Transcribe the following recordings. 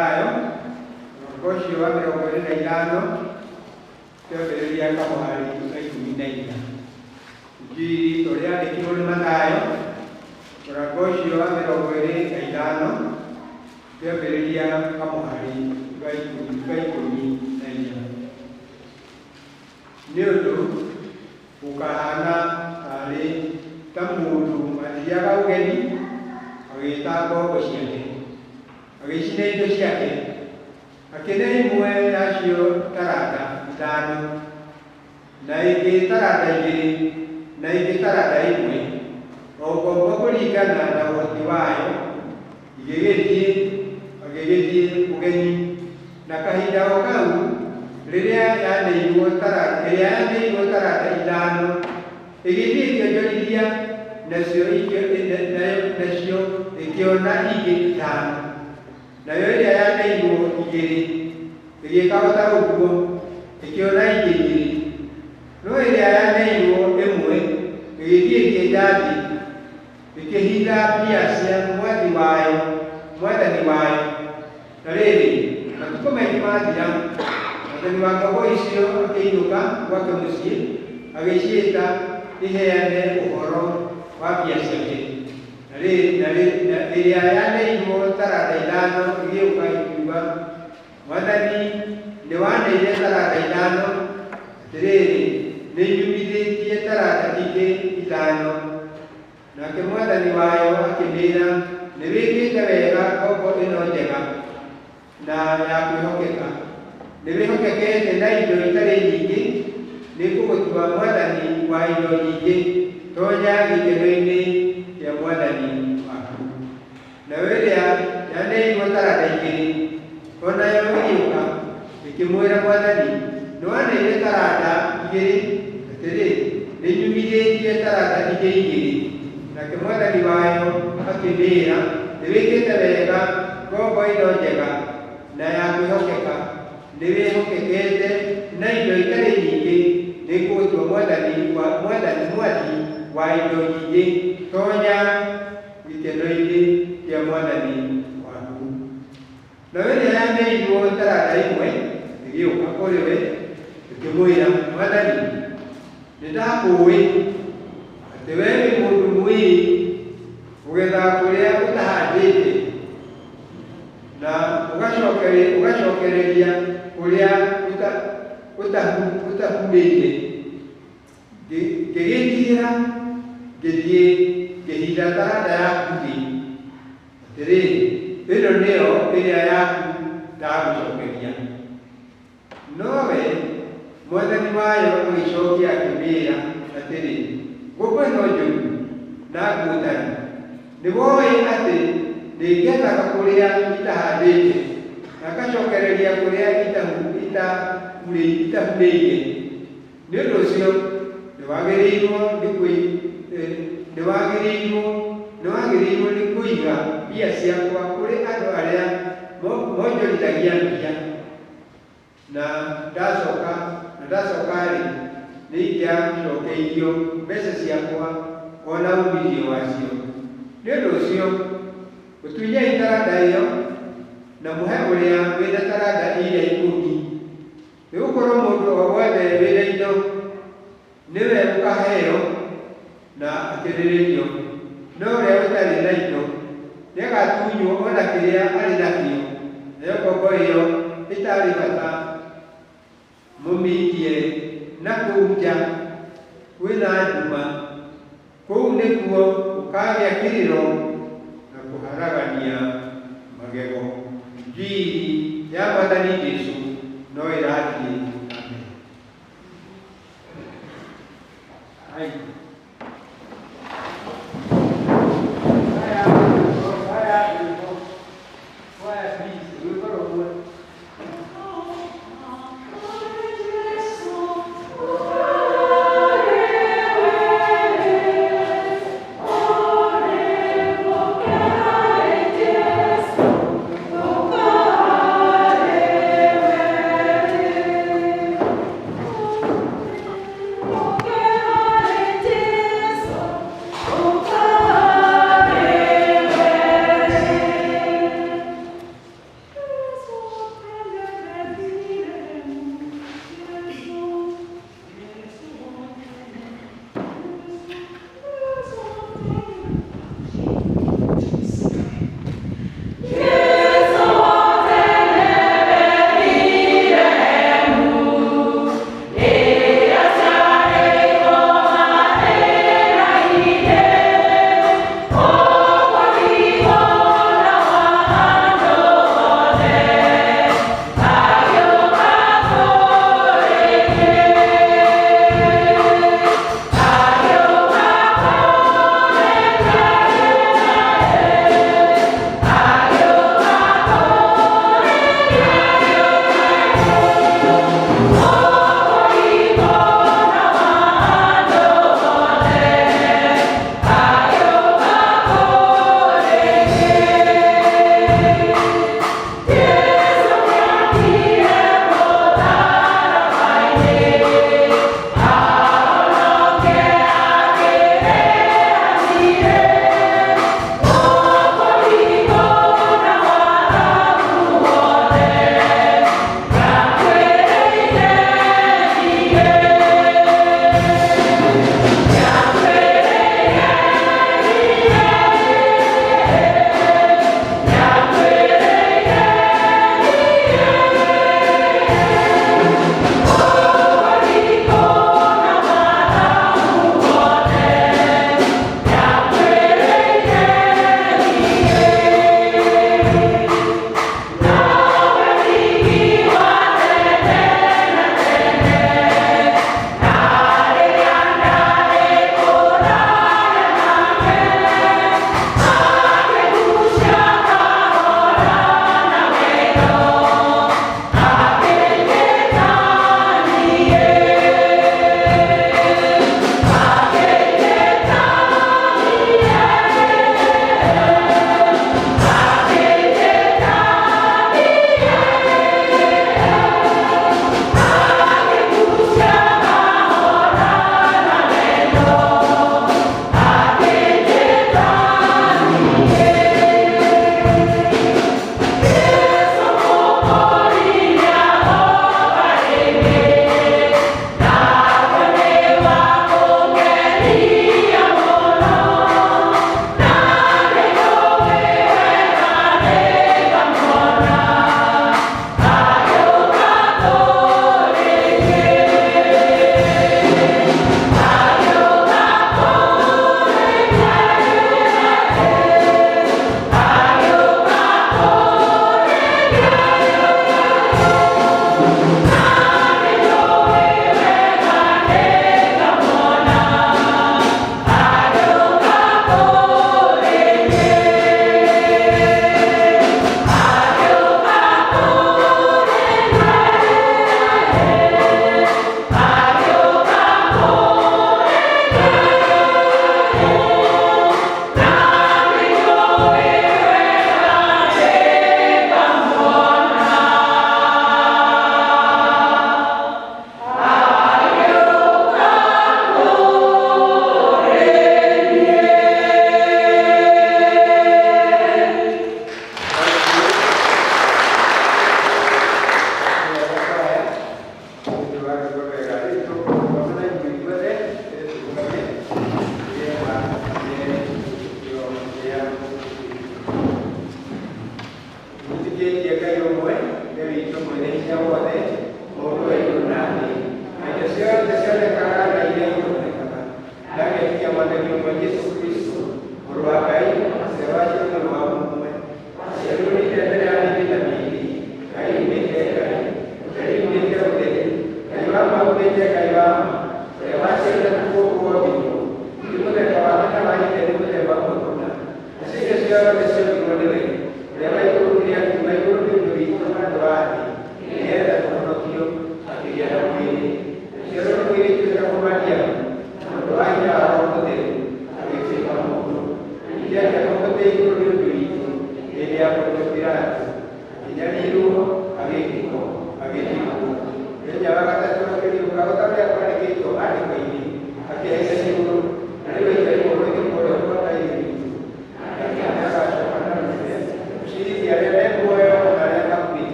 Mathayo, mũrango ũcio wa 25, kĩambĩrĩria kamũhari ga 14. Injiri ũrĩa yandĩkirwo nĩ Mathayo, mũrango ũcio wa 25, kĩambĩrĩria kamũhari ga 14. Nĩ ũndũ gũkahaana taarĩ ta mũndũ wathiaga ũgeni, agĩĩta ngombo ciake, agĩcine indo ciake, akĩne ĩmwe yacio taranda ithano, na ĩngĩ taranda igĩrĩ, na ĩngĩ taranda ĩmwe, o ngombo kũringana na ũhoti wayo, igĩgĩthiĩ, agĩgĩthiĩ ũgeni. Na kahinda o kau, rĩrĩa yaneirwo taranda, ĩrĩa yaneirwo taranda ithano ĩgĩthiĩ ĩkĩonjorithia, nacio nacio ĩkĩona ingĩ ithano. Nayo ĩrĩa yaneirwo igĩrĩ ĩgĩĩka o ta ũguo, ĩkĩona ingĩ igĩrĩ. No ĩrĩa yaneirwo ĩmwe ĩgĩthiĩ ĩkĩenja thĩ, ĩkĩhitha mbia cia mwathi wayo, mwathani wayo. Na rĩrĩ, matukũ maingĩ mathira, mwathani wa ngombo icio akĩinũka gwake mũciĩ, agĩciĩta iheane ũhoro wa mbia ciake. Na rĩrĩ, na rĩrĩ, na ĩrĩa yaneirwo taranda ithano ĩgĩũka ĩkiuga, Mwathani, nĩwaneire taranda ithano, atĩrĩrĩ, nĩnyumithĩtie taranda ingĩ ithano. Nake mwathani wayo akĩmĩĩra, Nĩwĩkĩte wega, ngombo ĩno njega na ya kwĩhokeka. Nĩwĩhokekete na indo itarĩ nyingĩ, nĩngũgũtua mwathani wa indo nyingĩ. Tonya gĩkeno-inĩ kĩa mwathani waku. Nayo ĩrĩa yaneirwo taranda igĩrĩ o nayo ĩgĩũka, ĩkĩmwĩra, Mwathani, nĩwaneire taranda igĩrĩ, atĩrĩ, nĩnyumithĩtie taranda ingĩ igĩrĩ. Nake mwathani wayo akĩmĩĩra, Nĩwĩkĩte wega, ngombo ĩno njega na ya kwĩhokeka, nĩwĩhokekete na indo itarĩ nyingĩ, nĩngũgũtua mwathani wa, mwathani, mwathi wa indo nyingĩ, tonya gĩkeno-inĩ kĩa mwathani waku. Nayo ĩrĩa yaneirwo taranda ĩmwe ĩgĩũka kũrĩ we, ĩkĩmwĩra, Mwathani, nĩndakũũĩ atĩ wee wĩ mũndũ mwĩĩ, ũgethaga kũrĩa ũtahandĩte, na ũgacokereria kũrĩa ũtahurĩire. Ngĩgĩĩtigĩra, ngĩthiĩ ngĩhitha taranda yaku thĩ. Atĩrĩrĩ, ĩno nĩyo ĩrĩa yaku ndagũcokeria. Nowe mwathani wayo agĩcokia akĩmĩĩra atĩrĩ, Ngũkũ ĩno njũru na ngũũtani, nĩwoĩ atĩ nĩngethaga kũrĩa itahandĩte, na ngacokereria kũrĩa itahurĩire. Nĩ ũndũ ũcio, nĩwagĩrĩirwo nĩ kwĩ, nĩwagĩrĩirwo, nĩwagĩrĩirwo nĩ kũiga mbia ciakwa kũrĩ andũ arĩa monjorithagia mbia, na ndacoka, na ndacoka-rĩ, nĩingĩacokeirio mbeca ciakwa o na uumithio wacio. Nĩ ũndũ ũcio, mũtunyei taranda ĩyo, na mũhe ũrĩa wĩ na taranda iria ikũmi. Nĩ gũkorũo mũndũ o wothe wĩ na indo, nĩwe ũkaheo na akĩrĩrĩrio, no ũrĩa ũtarĩ na indo, nĩagatunywo o na kĩrĩa arĩ nakĩo. Nayo ngombo ĩyo ĩtaarĩ bata mũmĩikie na kũu nja kwĩ na nduma, kũu nĩkuo gũkagĩa kĩrĩro na kũharagania magego. Injiri ya Mwathani Jesu no ĩrathiĩ na mbere. Hai. Haya, haya, rwĩmbo. Haya, please, rwĩmbo rũmwe.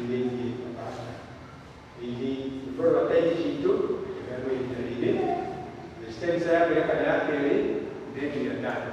Iria ingĩ ũkahota. Hihi rwĩmbo rwa taithi citũ rũheanwo ihinda rĩrĩ. Stanza ya mbere kana ya kerĩ, then we are done.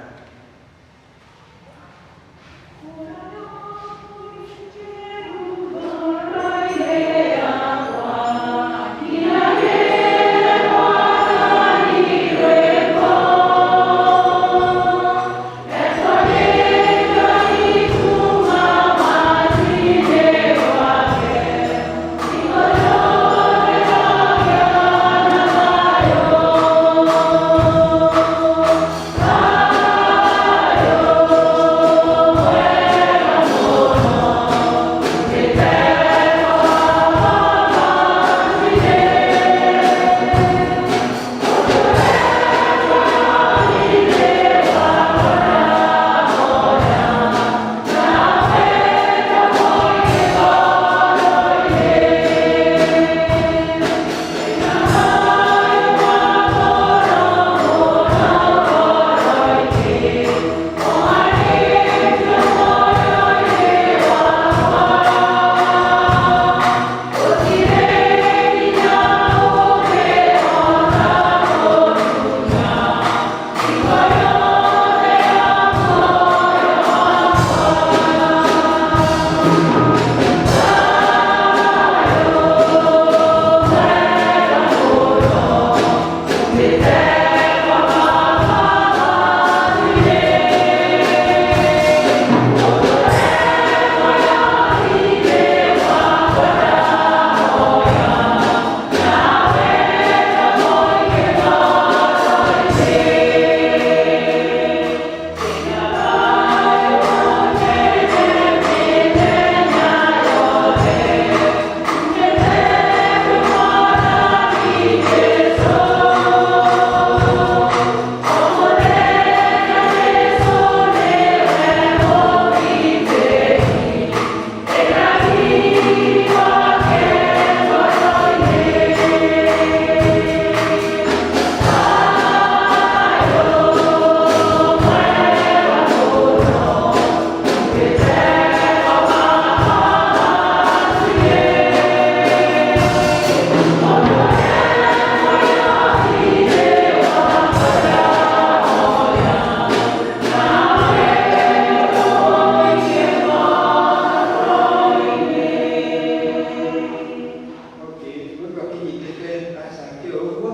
Okay, mũndũ akĩnyitĩte aca kĩo ũguo,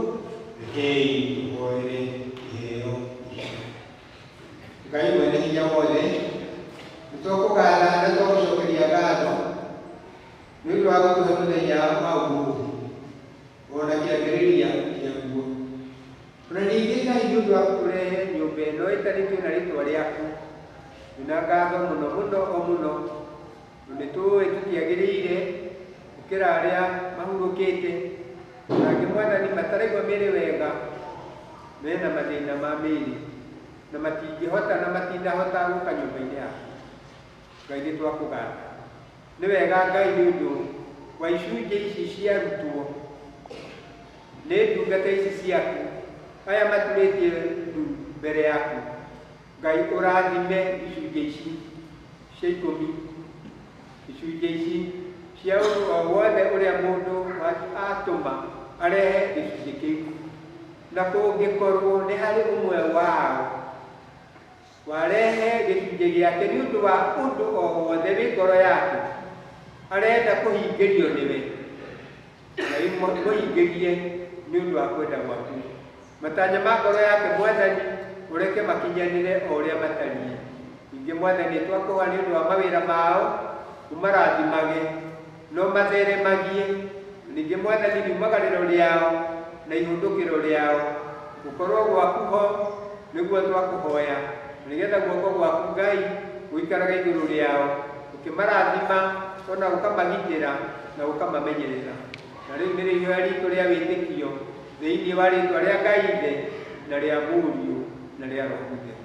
rekei tũhoere iheo icio. Ngai mwene hinya wothe, nĩ twakũgatha na twagũcokeria ngatho nĩ ũndũ wa gũtũhe mũthenya wa ũmũthĩ ona kĩambĩrĩria kĩaguo. Ona ningĩ Ngai nĩ ũndũ wa gũtũrehe nyũmba ĩno ĩtanĩtio na rĩtwa rĩaku, twĩna ngatho mũno mũno o mũno, tondũ nĩ tũĩ tũtiagĩrĩire gũkĩra arĩa mahurũkĩte, na angĩ Mwathani mataraigua mĩĩrĩ wega, mena mathĩna ma mĩĩrĩ, na matingĩhota na matinahota gũka nyũmba-inĩ yaku. Ngai nĩ twakũgatha. Nĩ wega Ngai nĩ ũndũ wa icunjĩ ici ciarutwo nĩ ndungata ici ciaku, aya maturĩtie ndu mbere yaku. Ngai ũrathime icunjĩ ici cia ikũmi, icunjĩ ici cia ũndũ o wothe ũrĩa mũndũ atũma arehe gĩcunjĩ kĩu. Na kũngĩkorwo nĩ harĩ ũmwe wao warehe gĩcunjĩ gĩake nĩ ũndũ wa ũndũ o wothe wĩ ngoro yake arenda kũhingĩrio nĩwe, Ngai mũhingĩrie nĩ ũndũ wa kwenda gwaku. Matanya ma ngoro yake Mwathani ũreke makinyanĩre o ũrĩa matariĩ. Ningĩ Mwathani twakũhoya nĩ ũndũ wa mawĩra mao, ũmarathimage no matheremagie. Ningĩ Mwathani riumagarĩro rĩao na ihũndũkĩro rĩao gũkorwo gwaku ho nĩguo twakũhoya, nĩgetha guoko gwaku Ngai gũikarage igũrũ rĩao, ũkĩmarathima ona ũkamagitĩra na ũkamamenyerera. Na rĩu nĩ ihoya ritũ rĩa wĩtĩkio thĩinĩ wa rĩtwa rĩa Ngai Ithe na rĩa Mũriũ na rĩa Roho Mũtheru.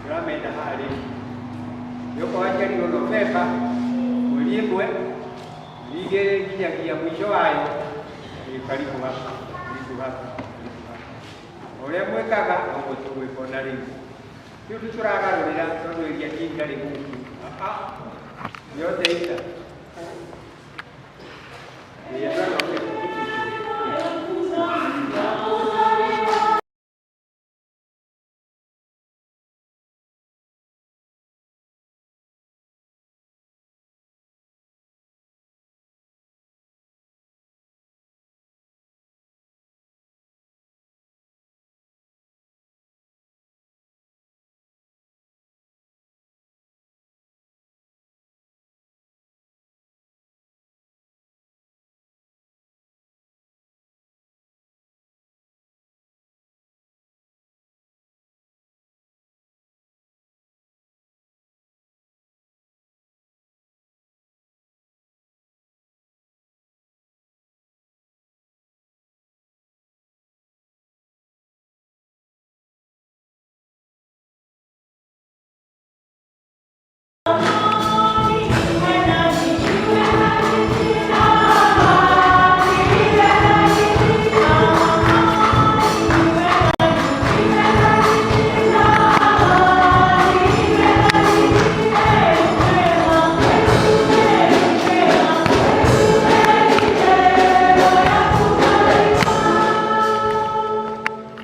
Tũramenda haha rĩu. Yoka waciarirwo Novemba mweri ĩmwe, mweri igĩrĩ nginyagia mũico wayo. Ĩĩ, karibu hapa, karibu hapa, karibu hapa. Ũrĩa mwĩkaga noguo tũgwĩka ona rĩu. Rĩu tũtũragarũrĩra tondũ ĩria niĩ ndarĩ gũkũ. Ah, ah. Yote ita. Ĩĩ, andũ aya moke.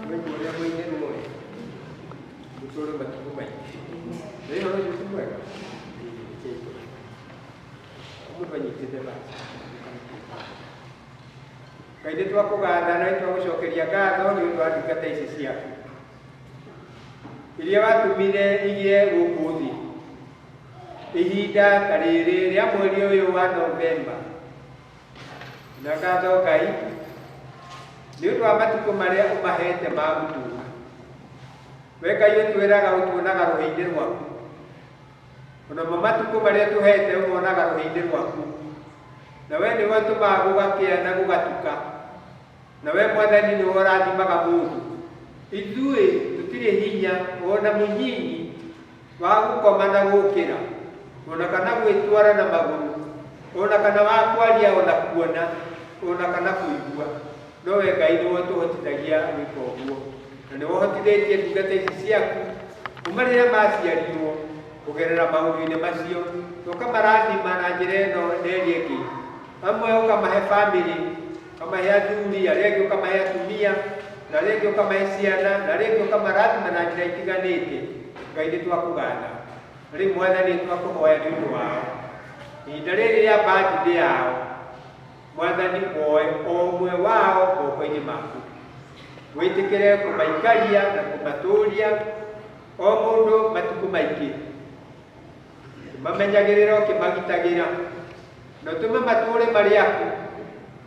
Mwĩkũ ũrĩa mũinĩrwo ĩ, mũtũũre matukũ maingĩ. Nĩ ũhoro ũcio ti mwega? Ĩĩ, rekei tũrore. Mũndũ anyitĩte basi. Ngai nĩ twakũgatha na nĩ twagũcokeria ngatho nĩ ũndũ wa ndungata ici ciaku iria watũmire igĩe gũkũ thĩ ihinda ta rĩrĩ rĩa mweri ũyũ wa Novemba. Na ngatho Ngai nĩ ũndũ wa matukũ marĩa ũmahete ma gũtũũra. We Ngai ũtwĩraga ũtuonaga rũhĩ-inĩ rwaku. Onamo matukũ marĩa tũhete ũmonaga rũhĩ-inĩ rwaku. Na we nĩwe ũtũmaga gũgakĩa na gũgatuka. Na we Mwathani nĩwe ũrathimaga mũndũ. Ithuĩ tũtirĩ hinya ona mũnyinyi wa gũkoma na gũkĩra, ona kana gwĩtwara na magũrũ, ona kana wa kwaria ona kuona, ona kana kũigua. No we Ngai nĩwe ũtũhotithagia gwĩka ũguo. Na nĩwe ũhotithĩtie ndungata ici ciaku kuma rĩrĩa maciarirwo kũgerera maũndũ-inĩ macio, na ũkamarathima na njĩra ĩno na ĩrĩa ĩngĩ. Amwe ũkamahe bamĩrĩ, ũkamahe athuri, arĩa angĩ ũkamahe atumia, na arĩa angĩ ũkamahe ciana, na arĩa angĩ ũkamarathima na njĩra itiganĩte. Ngai nĩ twakũgatha. Rĩu Mwathani nĩ twakũhoya nĩ ũndũ wao. Ihinda rĩrĩ rĩa birthday yao, Mwathani woe o ũmwe wao moko-inĩ maku. Wĩtĩkĩre kũmaikaria na kũmatũũria o mũndũ matukũ maingĩ. Ũkĩmamenyagĩrĩra ũkĩmagitagĩra, na ũtũme matũũre marĩ aku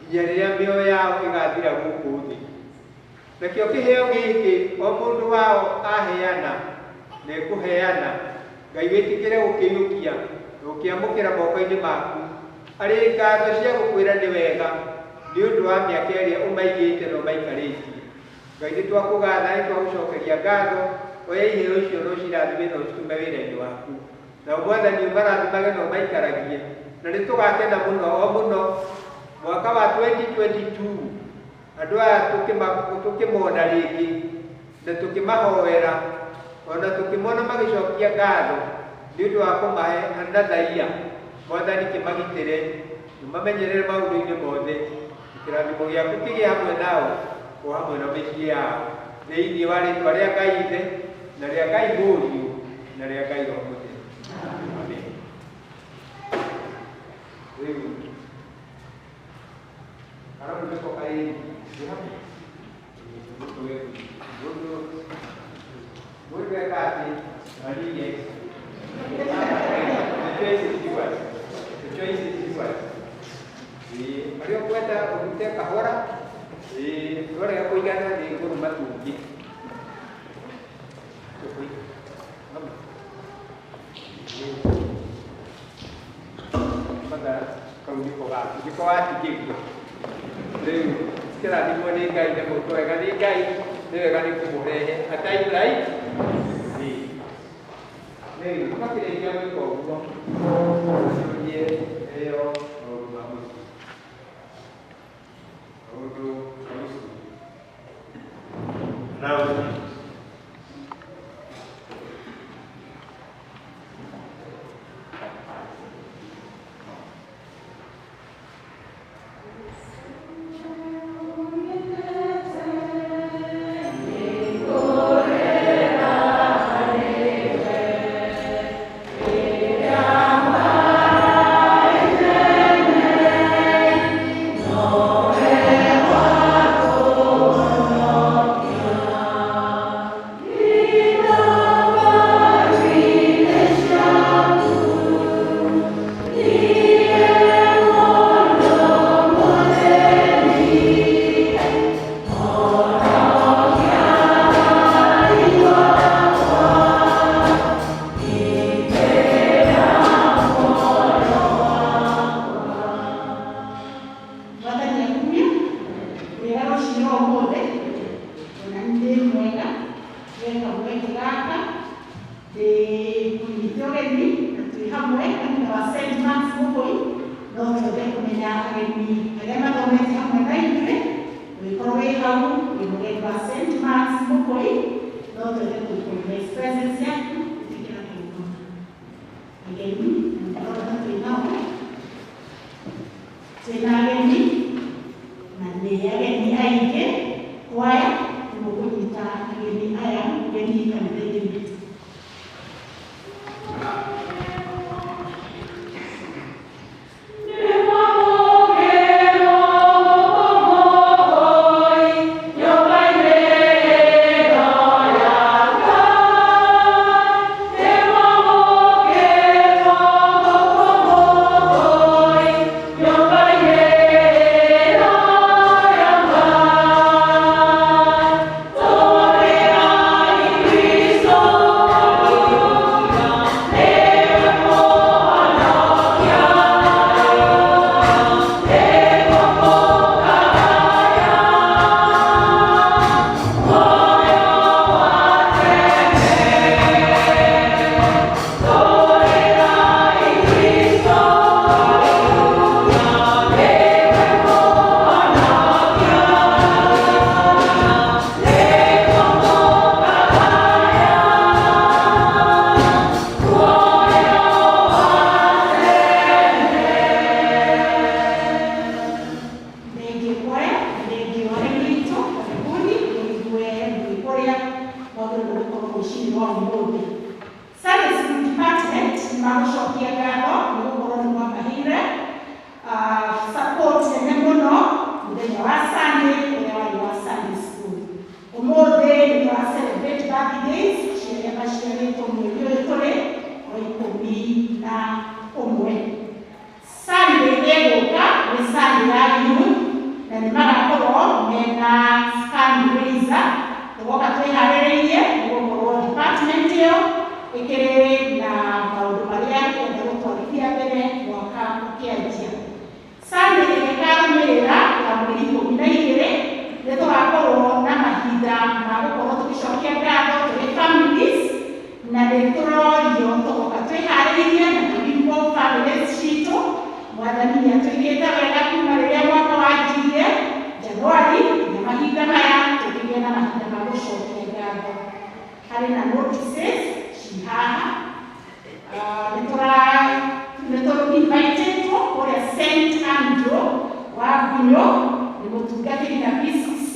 nginya rĩrĩa mĩoyo yao ĩgathira gũkũ thĩ. Nakĩo kĩheo gĩkĩ o mũndũ wao aheana na ekũheana, Ngai wĩtĩkĩre gũkĩiyũkia na gũkĩamũkĩra moko-inĩ maku, arĩ ngatho cia gũkwĩra nĩ wega nĩ ũndũ wa mĩaka ĩrĩa ũmaigĩte na ũmaikarĩtie. Ngai nĩ twakũgatha, nĩ twagũcokeria ngatho, oya iheo icio na ũcirathime na ũcitũme wĩra-inĩ waku. Nao Mwathani ũmarathimage na ũmaikaragie, na nĩ tũgakena mũno o mũno mwaka wa 2022 andũ aya tũkĩmona rĩngĩ na tũkĩmahoera ona tũkĩmona magĩcokia ngatho nĩ ũndũ wa kũmahe another year. Mwathani kĩmagitĩre, ũmamenyerere maũndũ-inĩ mothe, kĩrathimo gĩaku kĩgĩe hamwe nao o hamwe na mĩciĩ yao, thĩinĩ wa rĩtwa rĩa Ngai Ithe na rĩa Ngai Mũriũ na rĩa Ngai Roho Mũtheru. Amen. Rĩu karamu nĩko karĩ hamwe mũndũ mũndũ eka atĩ anine. The choice is yours. The choice is yours. Ĩĩ, harĩa ũkwenda ũrute kahora, ĩĩ, ndwarega kũigana nĩ ngũrũma tũngĩ. Mama. Matha kau nĩko gaku, nĩko watigĩrio. Rĩu kĩrathimwo nĩ Ngai na mwĩko wega nĩ Ngai, nĩ wega nĩ kũmũrehe a time like this. Makĩrĩkia gwĩka ũguo acurie heo maũndũ ma mũciĩ. Maũndũ ma mũciĩ. Announcement. Mwathani akumio wega rũcinĩ rwa ũmũthĩ ona nĩ ndĩ mwega weka mweke gaka ndĩ kũnyita ũgeni na twĩ hamwe kanitha wa St. Mark's Mũkũi no twende kũmenya ageni arĩa mathomete hamwe na ithuĩ ũgĩkorwo wĩ hau wĩ mũgeni wa St. Mark's Mũkũi no twende kũicommit presence yaku ĩtĩkĩra kũrũgama ageni na nĩndĩrona twĩ nao twĩna ageni na nĩ ageni aingĩ kwaya nĩmũkũnyita ageni aya ũgeni kanitha-inĩ witũ. Thengiũ kwaya, thengiũ ageni aitũ, karibuni mũigue mwĩ ũrĩa mwagĩrĩirwo gũkorwo rũcinĩ rwa ũmũthĩ. Sunday School Department nĩ magũcokia ngatho nĩ gũkorwo nĩ mwamaheire support nene mũno mũthenya wa Sunday ũrĩa warĩ wa Sunday School. Ũmũthĩ nĩ tũra celebrate birthdays cia arĩa maciarĩtwo mweri ũyũ tũrĩ wa 11. Sunday ĩgũka nĩ Sunday ya youth na nĩ magakorwo mena fundraiser tũgoka twĩharĩrĩirie nĩ gũkorwo department ĩyo ĩkĩrĩ na maũndũ marĩa ĩrenda gũtwarithia mbere mwaka ũkĩanjia. Sunday ĩrĩa ĩkarũmĩrĩra ya mweri 12 nĩ tũgakorwo na mahinda ma gũkorwo tũgĩcokia ngatho tũrĩ families na nĩ tũrorio tũgoka twĩharĩrĩirie na tũringo families citũ. Mwathani nĩ atwĩkĩte wega kuma rĩrĩa mwaka wanjirie Januari nginya mahinda maya tũkĩgĩa na mahinda ma gũcokia ngatho. Harĩ na notices ci haha. Nĩ tũ invitĩtwo kũrĩa St. Andrew wa Ngunyũ nĩ mũtungatĩri na PCC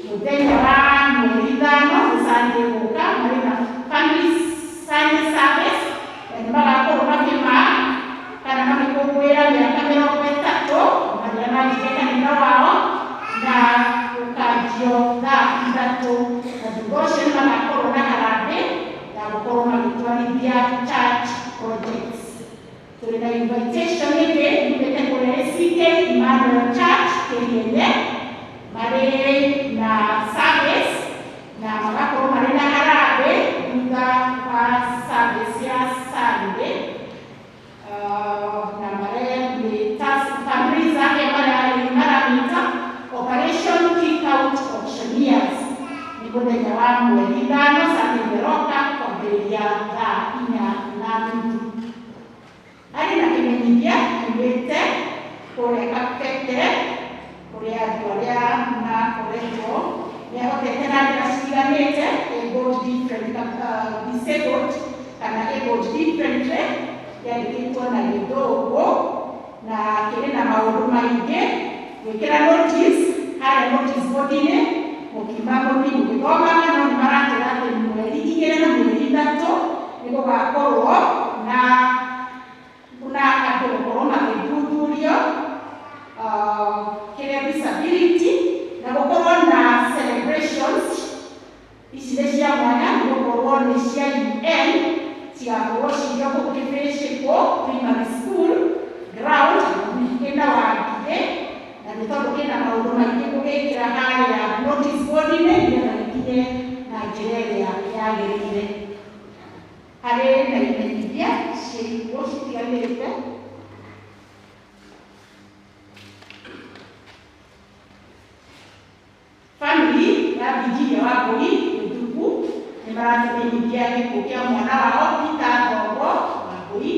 mũthenya wa mweri 5 nĩ Sunday gũka marĩ na family Sunday service na nĩ magakorwo makĩma kana magĩkũngũĩra mĩaka 30 marĩa manjirie kanitha wao na gũkanjio thaa 3 na thutha ũcio nĩ magakorwo na harambee ya gũkorwo magĩtwarithia church projects. Tũrĩ na invitation ĩngĩ yumĩte kũrĩ ACK Emmanuel Church Kĩrienye marĩ na service na magakorwo marĩ na harambee thutha wa service ya Sunday. Na marĩa nĩ task fundraiser ĩrĩa maramĩta Operation Kick Out Auctioneers nĩ mũthenya wa mweri 5 Sunday ĩroka kwambĩrĩria thaa 4 nuthu. Harĩ na kĩmenyithia kiumĩte kũrĩa Kabete kũrĩa andũ arĩa makoretwo mehotete na njĩra citiganĩte, abled different, disabled kana abled differently, yandĩkĩtwo na Gĩthũngũ na kĩrĩ na maũndũ maingĩ. Gwĩkĩra notice harĩa notice board-inĩ, mũkiuma mũthiĩ mũgĩthomaga, no nĩ maratwĩra atĩ mweri 2 na mweri 3 nĩ gũgakorwo na andũ gũkorwo magĩthuthurio kĩrĩa disability na gũkorwo na celebrations ici nĩ cia mwanya, nĩ gũkorwo nĩ cia UN cigakorwo cirĩ kũu Kĩbĩcĩkũ Primary School ground ĩna wa Ngigĩ, na nĩ tondũ kĩna maũndũ maingĩ gũgĩkĩra harĩa notice board-inĩ nĩgetha gĩkinye na njĩra ĩrĩa yagĩrĩire. Harĩ na imenyithia ciĩkuo citiganĩte. Family ya Virginia Wangũi Gĩthuku nĩ maratũmenyithia gĩkuũ kĩa mwana wao Peter Thongo Wangũi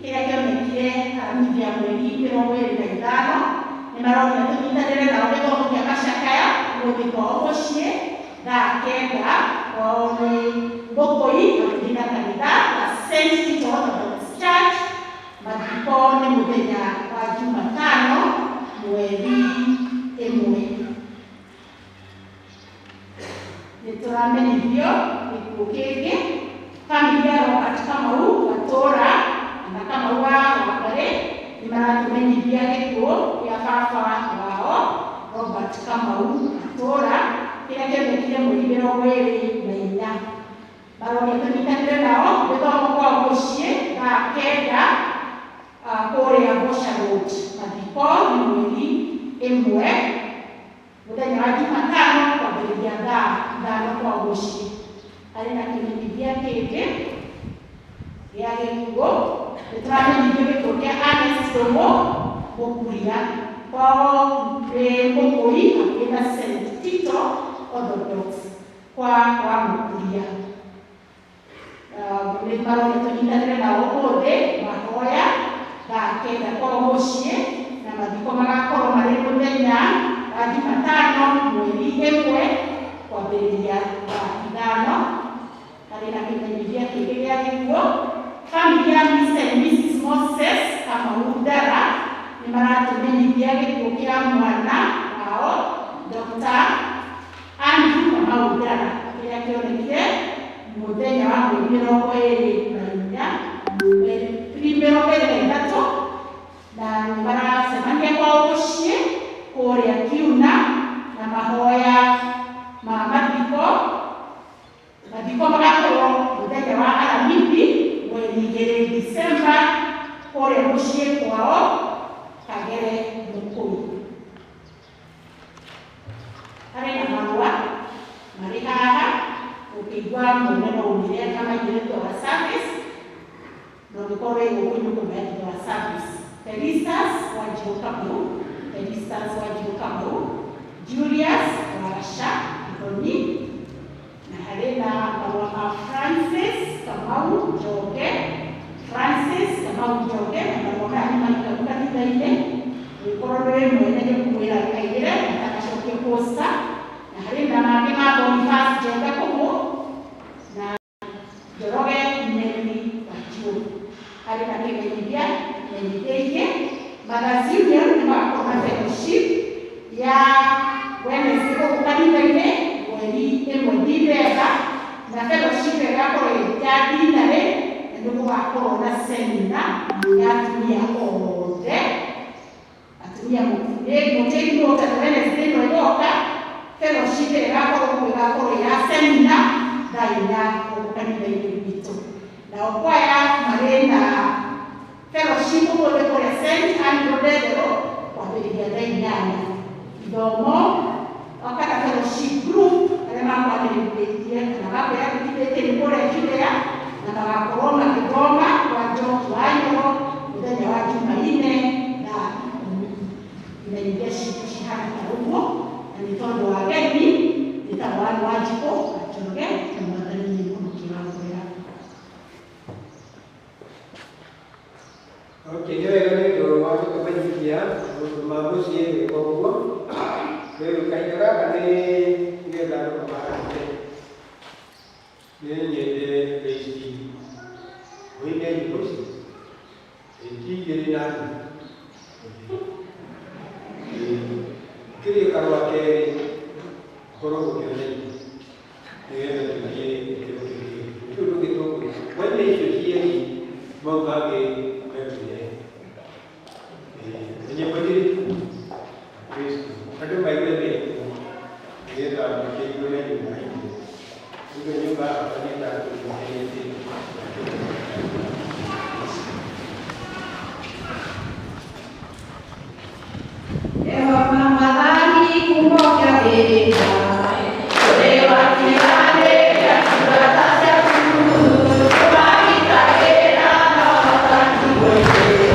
kĩrĩa kĩonekire Aramithi ya mweri 25. Nĩ maronio tũnyitanĩre nao gĩthomo kĩa macakaya ũmũthĩ kwao mũciĩ thaa 9, kwao nĩ Mbũkũi hakuhĩ na kanitha wa St Peter Orthodox Church. Mathiko nĩ mũthenya wa Jumatano mweri 1. Nĩ tũramenyithio gĩkuũ kĩngĩ, family ya Robert Kamau Gatũra na Kamau wa Wangari nĩ maratũmenyithia gĩkuũ kĩa baba wao Robert Kamau Gatũra kĩrĩa kĩonekire mweri 24. Maronio tũnyitanĩre nao gĩthomo kwao mũciĩ thaa 9 kũrĩa Bosha Road. Mathiko nĩ mweri 1 mũthenya wa Jumatano kwambĩrĩria thaa 5 kwao mũciĩ. Harĩ na kĩmenyithia kĩngĩ gĩa gĩkuũ, nĩ tũramenyithio gĩkuũ kĩa Ernest Ndũng'ũ Mũkuria, kwao nĩ Mũkũi hakuhĩ na St Tito Orthodox kwa wa Mũkuria. Nĩ maronio tũnyitanĩre nao ũmũthĩ mahoya thaa 9 kwao mũciĩ, na mathiko magakorwo marĩ mũthenya wa Jumatano mweri 1 kwambĩrĩria thaa 5. Harĩ na kĩmenyithia kĩngĩ gĩa gĩkuũ, family ya Mr and Mrs Moses Kamau Ndara nĩ maratũmenyithia gĩkuũ kĩa mwana wao Dr Andrew Kamau Ndara kĩrĩa kĩonekire mũthenya wa mweri 24, mweri 23, na nĩ maracemania kwao mũciĩ kũrĩa Kiuna na mahoya ma mathiko. Mathiko magakorwo mũthenya wa Aramithi mweri 2 Disemba kũrĩa mũciĩ kwao Kagere Mũkũyũ. Harĩ na marũa marĩ haha, ũkĩigua mwene no umire kamaigĩre thutha wa service, na ũngĩkorwo wĩ gũkũ nĩũkũmenya thutha wa service. Felicitas Wanjiru Kamau, Felicitas Wanjiru Kamau, Julius Wagaca Githoni, na harĩ na marũa ma Francis Kamau Njoke, Francis Kamau Njoke, na marũa maya nĩ maikaru kanitha-inĩ, ũngĩkorwo nĩwe mwene nĩ ũkũmwĩra aigĩre atagacokie posta. Na harĩ na mangĩ ma Boniface Njenga Kũmũ na Njoroge Mary Wanjiru. Harĩ na kĩmenyithia kĩmenyithia ingĩ, Mothers Union nĩ magakorwo na fellowship ya Wednesday gũkũ kanitha-inĩ mweri 1 Dithemba, na fellowship ĩyo ĩgakorwo ĩ ya dinarĩ, na nĩ gũgakorwo na seminar ya atumia othe. Atumia mũtĩri mũtete Wednesday ĩno ĩgoka, fellowship ĩrĩa ĩgakorwo kuo ĩgakorwo ya seminar thaa 4 gũkũ kanitha-inĩ gwitũ. Nao kwaya marĩ na fellowship ũmũthĩ kũrĩa St Andrew Ndetherũ kwambĩrĩria thaa 8. Ithomo kana fellowship group arĩa makwanĩrĩtie kana makwĩyandĩkithĩtie nĩ kũrĩa Judea, na magakorwo magĩthoma kwa Njoki wa Nyoro mũthenya wa Jumaine thaa 10. Imenyithia citũ cihana ta ũguo, na nĩ tondũ wa ageni nĩ ta warĩ wa Njikũ wa Njoroge, na Mwathani nĩ mũhonokia wa ngoro yakwa. Okay, nĩ wega nĩ ũndũ wa gũtũmenyithia maũndũ ma mũciĩ wĩka ũguo. Rĩu kahinda gaka nĩ nĩgetha andũ mamarute. Nĩ nyende Daisy ũine nyĩmbo ici ĩti igĩrĩ na nuthu. Kĩrĩka rwa kerĩ ũkorwo ũkĩonete nĩgetha tũthiĩ gĩkĩro kĩngĩ. Gũtirĩ ũndũ ũngĩ tũkwĩka. Waina icio cierĩ mau mangĩ mekũrehe. Nyĩmbo igĩrĩ tu. Andũ maigue mekuo nĩgetha makĩigue me nyũmba itũ. Ũguo nyũmba yakwa nĩ ndakũrĩhĩte. Jehova Mwathani kumũkĩrĩria, ũrĩ watiganĩria ndungata ciaku, ũmagitagĩra na ũhotani mũingĩ.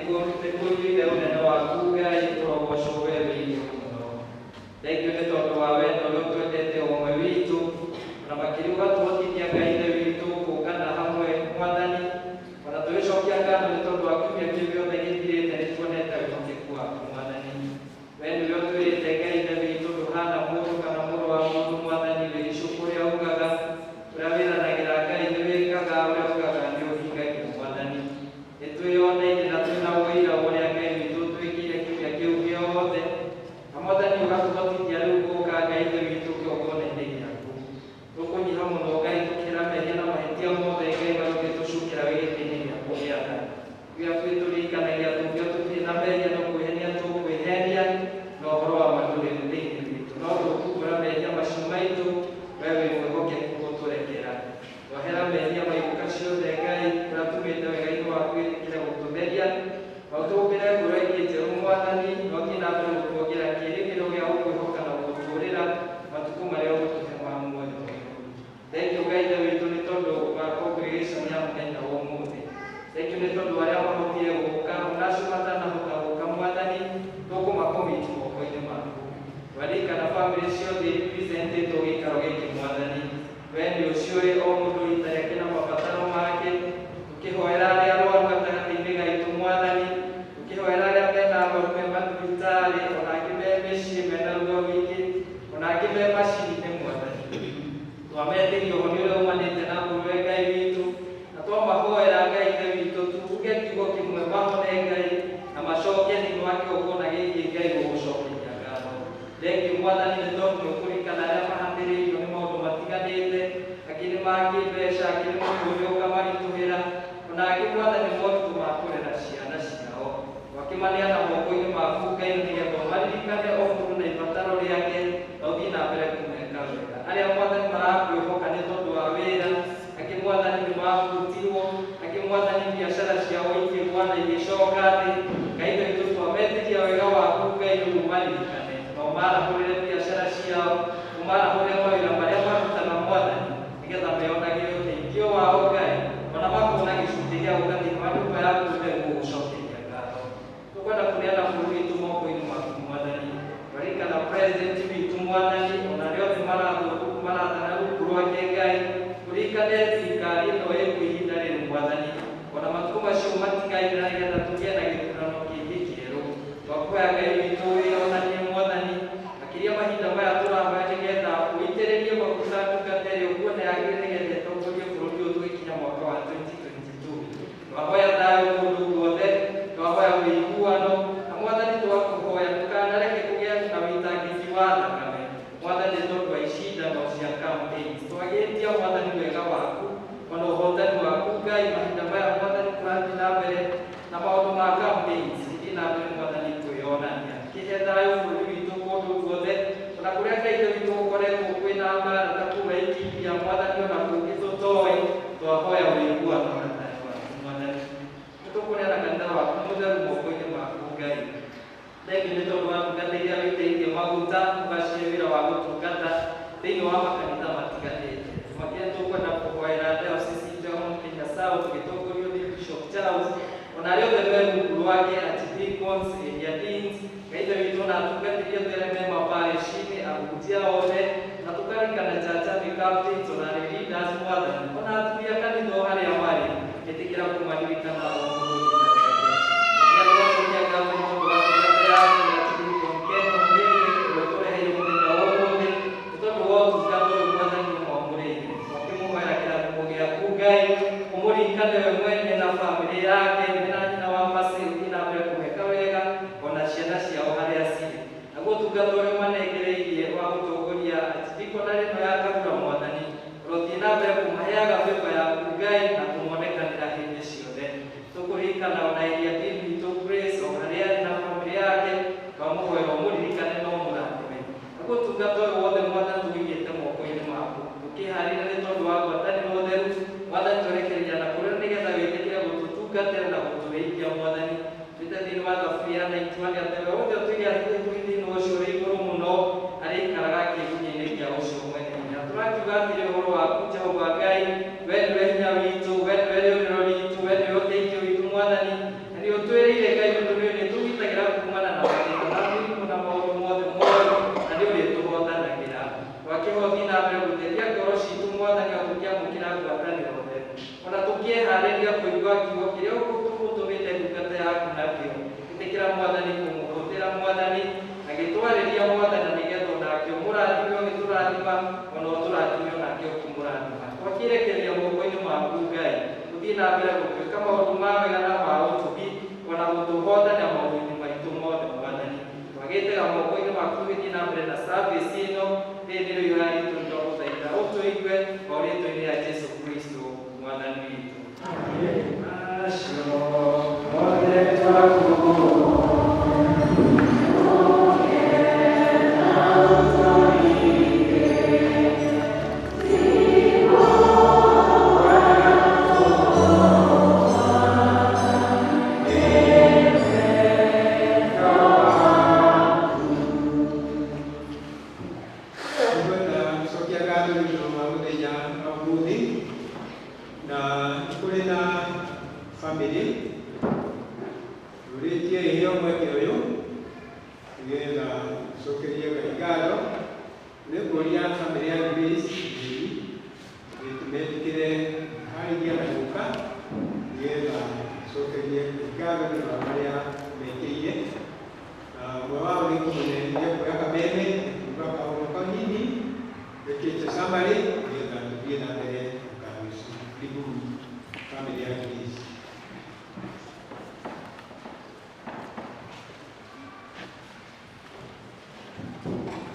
Nĩkũiyũire ũnene waku Ngai ũrogocwo we wĩ igũrũ mũno. Thengiũ nĩ tondũ wa wendo ũrĩa ũtwendete o ũmwe witũ, na makĩria ũgatũhotithia Ngai Ithe witũ kũngana hamwe Mwathani, ona tũgĩcokia ngatho nĩ tondũ wa kiumia kĩu gĩothe gĩthirĩte nĩ tuonete wĩhokeku waku Mwathani. We nĩwe ũtwĩrĩte Ngai Ithe witũ ndũhana mũndũ kana mũrũ wa mũndũ Mwathani wĩ gĩcũkũ ũrĩa ugaga, ũrĩa wĩranagĩra Ngai nĩ wĩkaga, ũrĩa ugaga nĩ ũhingagia Mwathani. Nĩ twĩyoneire na twĩna ũira wa ũrĩa Ngai witũ ũtwĩkĩire kiumia kĩu gĩothe, na Mwathani ũgatũhotithia rĩu gũka Ngai Ithe witũ kĩgongona-inĩ gĩaku. Tũkũnyiha mũno Ngai tũkĩra mehia na mahĩtia mothe Ngai marĩa ũngĩtũcukĩra wĩ gĩtĩ-inĩ gĩaku gĩa tha. Gĩa twĩtũririkanagia tũngĩo tũtirĩ na mehia no kwĩhenia tũkwĩhenia na ũhoro wa ma ndũrĩ thĩinĩ witũ. No tũkumbũra mehia macio maitũ, we wĩ mwĩhokeku gũtũrekera. Twahera mehia maigũka ciothe Ngai ũrĩa tumĩte wega-inĩ waku wĩtĩkĩre gũtũtheria. Na ũtũũmbĩre ngoro ĩngĩ njerũ Mwathani, na ũthiĩ na mbere gũtuongerera kĩĩrĩgĩrĩro gĩa gũkwĩhoka na gũgũtũũrĩra matukũ marĩa ũgũtũhe ma muoyo ũyũ. Thengiũ Ngai Ithe witũ nĩ tondũ wa congregation ya mũthenya wa ũmũthĩ. Thengiũ nĩ tondũ arĩa mahotire gũka, ona acio matanahota gũka Mwathani, tũkũmacommit moko-inĩ maku. Twaririkana bamĩrĩ ciothe irepresentĩtwo gĩikaro gĩkĩ Mwathani. We nĩ ũciũĩ o mũndũ rita rĩake na mabataro make, tũkĩhoera arĩa arwaru gatagatĩ-inĩ gaitũ Mwathani, tũkĩhoera arĩa mena arwaru me mathibitarĩ, ona angĩ me mĩciĩ mena ruo rũingĩ, ona angĩ me macini-inĩ Mwathani. Twametĩria ũhonia ũrĩa umanĩte na ngũrwe Ngai witũ, na twamahoera Ngai Ithe witũ tuuge kiugo kĩmwe mahone Ngai na macoke thĩinĩ wa kĩgongona gĩkĩ Ngai gũgũcokeria ngatho. Thengiũ Mwathani nĩ tondũ nĩ ũkũririkana arĩa mahatĩrĩirio nĩ maũndũ matiganĩte, angĩ nĩ ma kĩmbeca, angĩ nĩ mũtũũrĩre ũkamaritũhĩra, ona angĩ Mwathani moritũ ma kũrera ciana ciao. Twakĩmaneana moko-inĩ maku Ngai nĩgetha ũmaririkane o mũndũ na ibataro rĩake na ũthiĩ na mbere kũmeka wega. Arĩa Mwathani marakwĩhoka nĩ tondũ wa wĩra, angĩ Mwathani nĩ mabutirwo, angĩ Mwathani biacara ciao ikĩgwa na igĩcoka thĩ. Ngai Ithe witũ twametĩria wega waku Ngai rĩu ũmaririkane na ũmarahũrĩre biacara ciao, ũmarahũrĩre mawĩra marĩa marutaga Mwathani nĩgetha meyonagĩre ũteithio wao Ngai, ona makona gĩcunjĩ gĩa gũka thĩinĩ wa nyũmba yaku theru gũgũcokeria ngatho. Tũkwenda kũneana bũrũri witũ moko-inĩ maku Mwathani. Twaririkana president witũ Mwathani, ona arĩa othe marathana rungu rwake Ngai, ũririkane thirikari ĩno ĩkuo ihinda rĩrĩ Mwathani, ona matukũ macio matigaire na nĩgetha tũgĩe na gĩthurano kĩngĩ kĩerũ. Twakũhoya Ngai witũ wĩyonanie Mwathani, makĩria mahinda maya tũrahoya nĩgetha ũitĩrĩrie maguta ndungata ĩrĩa ũkuona yagĩrĩire nĩgetha ĩtongorie bũrũri ũyũ tũgĩkinya mwaka wa 2022. Twahoya thayũ kũndũ guothe, twahoya ũiguano, na Mwathani twakũhoya ndũkanareke kũgĩe na wĩitangĩki wa thakame. Mwathani tondũ wa icindano cia campaigns. Twagĩtia Mwathani wega waku, ona ũhotani waku Ngai mahinda maya Mwathani kũrathiĩ na mbere na maũndũ ma campaigns. Thiĩ na mbere Mwathani kwĩyonania. Kĩhe thayũ bũrũri witũ kũndũ guothe, ona kũrĩa Ngai Ithe witũ gũkoretwo kwĩna mbara ta kũu Laikipia Mwathani ona kũngĩ tũtoĩ, twahoya ũiguano na thayũ waku Mwathani. Nĩtũkũneana kanitha waku mũtheru moko-inĩ maku Ngai. Thengiũ nĩ tondũ wa ndungata iria wĩitĩrĩirie maguta ũgacihe wĩra wa gũtungata thĩinĩ wa makanitha matiganĩte. Makĩria tũkwenda kũhoera diocese itũ ya Mount Kenya South ĩgĩtongorio nĩ Bishop Charles, ona arĩa othe me rungu rwake, archdeacons, area deans, Ngai Ithe witũ na atungatĩri othe arĩa me maparish-inĩ, ahunjia othe, na tũkaririkana church army captains ona arĩ leaders Mwathani, ona athuri a kanitha o harĩa marĩ, ĩtĩkĩra kũmaririkana o mũndũ ihinda rĩake. Rĩrĩa twacokia ngatho nĩ tondũ wa ndungata yaku Archdeacon Ken Mũmĩthĩ ũrĩa ũtũreheire mũthenya wa ũmũthĩ, nĩ tondũ wa ũtungata ũyũ Mwathani ũmwamũrĩire. Twakĩmũhoera kĩrathimo gĩaku Ngai, ũmũririkane we mwene na bamĩrĩ yake, mena nyina wa Mercy, ũthiĩ na mbere kũmeka wega, ona ciana ciao harĩa cirĩ. Naguo ũtungata ũrĩa ũmanengereirie wa gũtongoria archdeaconry ĩno ya Karura Mwathani, ũrothiĩ na mbere kũmaheaga favour yaku Ngai na kũmonekanĩra hĩndĩ ciothe. Tũkũririkana ona area dean witũ Grace o harĩa arĩ na bamĩrĩ yake, twamũhoera ũmũririkane na ũmũrathime. Naguo ũtungata ũyũ wothe Mwathani tũwĩigĩte moko-inĩ maku. Tũkĩharĩria nĩ tondũ wa ngwatanĩro theru, Mwathani twerekereria na kũrĩ nĩgetha wĩtĩkĩre gũtũtungatĩra na gũtũrĩithia Mwathani. Twĩte thĩinĩ wa thaburia na itua atĩ we wothe ũtũire ahithĩtwo thĩinĩ ũcio ũrĩ igũrũ mũno, arĩikaraga kĩĩgunyĩ-inĩ kĩa ũcio mwene hinya. Tũrakiuga atĩrĩ ũhoro waku Jehova Ngai, we nĩwe hinya witũ, we nĩwe rĩũrĩro ritũ, we nĩwe ũteithio witũ Mwathani, na nĩ ũtwĩrĩire Ngai mbere kũigua kiugo kĩrĩa ũtũmĩte ndungata yaku nakĩo. Ĩtĩkĩra Mwathani kũmũhũthĩra Mwathani agĩtwarĩria Mwathani na nĩgetha onake ũmũrathime ũgĩtũrathima ona ũtũrathime onake ũkĩmũrathima. Twakĩrekereria moko-inĩ maku Ngai ũthiĩ na mbere gũtuĩka maũndũ ma wega na ma ũtugi ona gũtũhotania maũndũ-inĩ maitũ mothe Mwathani. Twagĩtega moko-inĩ maku tũgĩthiĩ na mbere na service ĩno. Rĩrĩ nĩrĩo ihoya ritũ nĩtwagũthaitha ũtũigue o rĩtwa-inĩ rĩa Jesũ Kristo Mwathani witũ. Acio othe twakũhoya. Ngwenda gũcokia ngatho nĩ ũndũ wa mũthenya wa ũmũthĩ na kũrĩ na bamĩrĩ yũrĩtie ĩheo mweke ũyũ nĩgetha gũcokeria Ngai ngatho. Nĩ kũria bamĩrĩ ya Grace Njeri metĩkĩre harĩria na gũka nĩgetha gũcokerie Ngai ngatho nĩ ũndũ wa marĩa mekĩire. Na ũmwe wao nĩ kũmũneneria kuoya kameme kuga kaũndũ kanini wĩkĩte summary nĩgetha tũthiĩ na mbere ngatho ici. Karibu bamĩrĩ ya Grace. Thank you.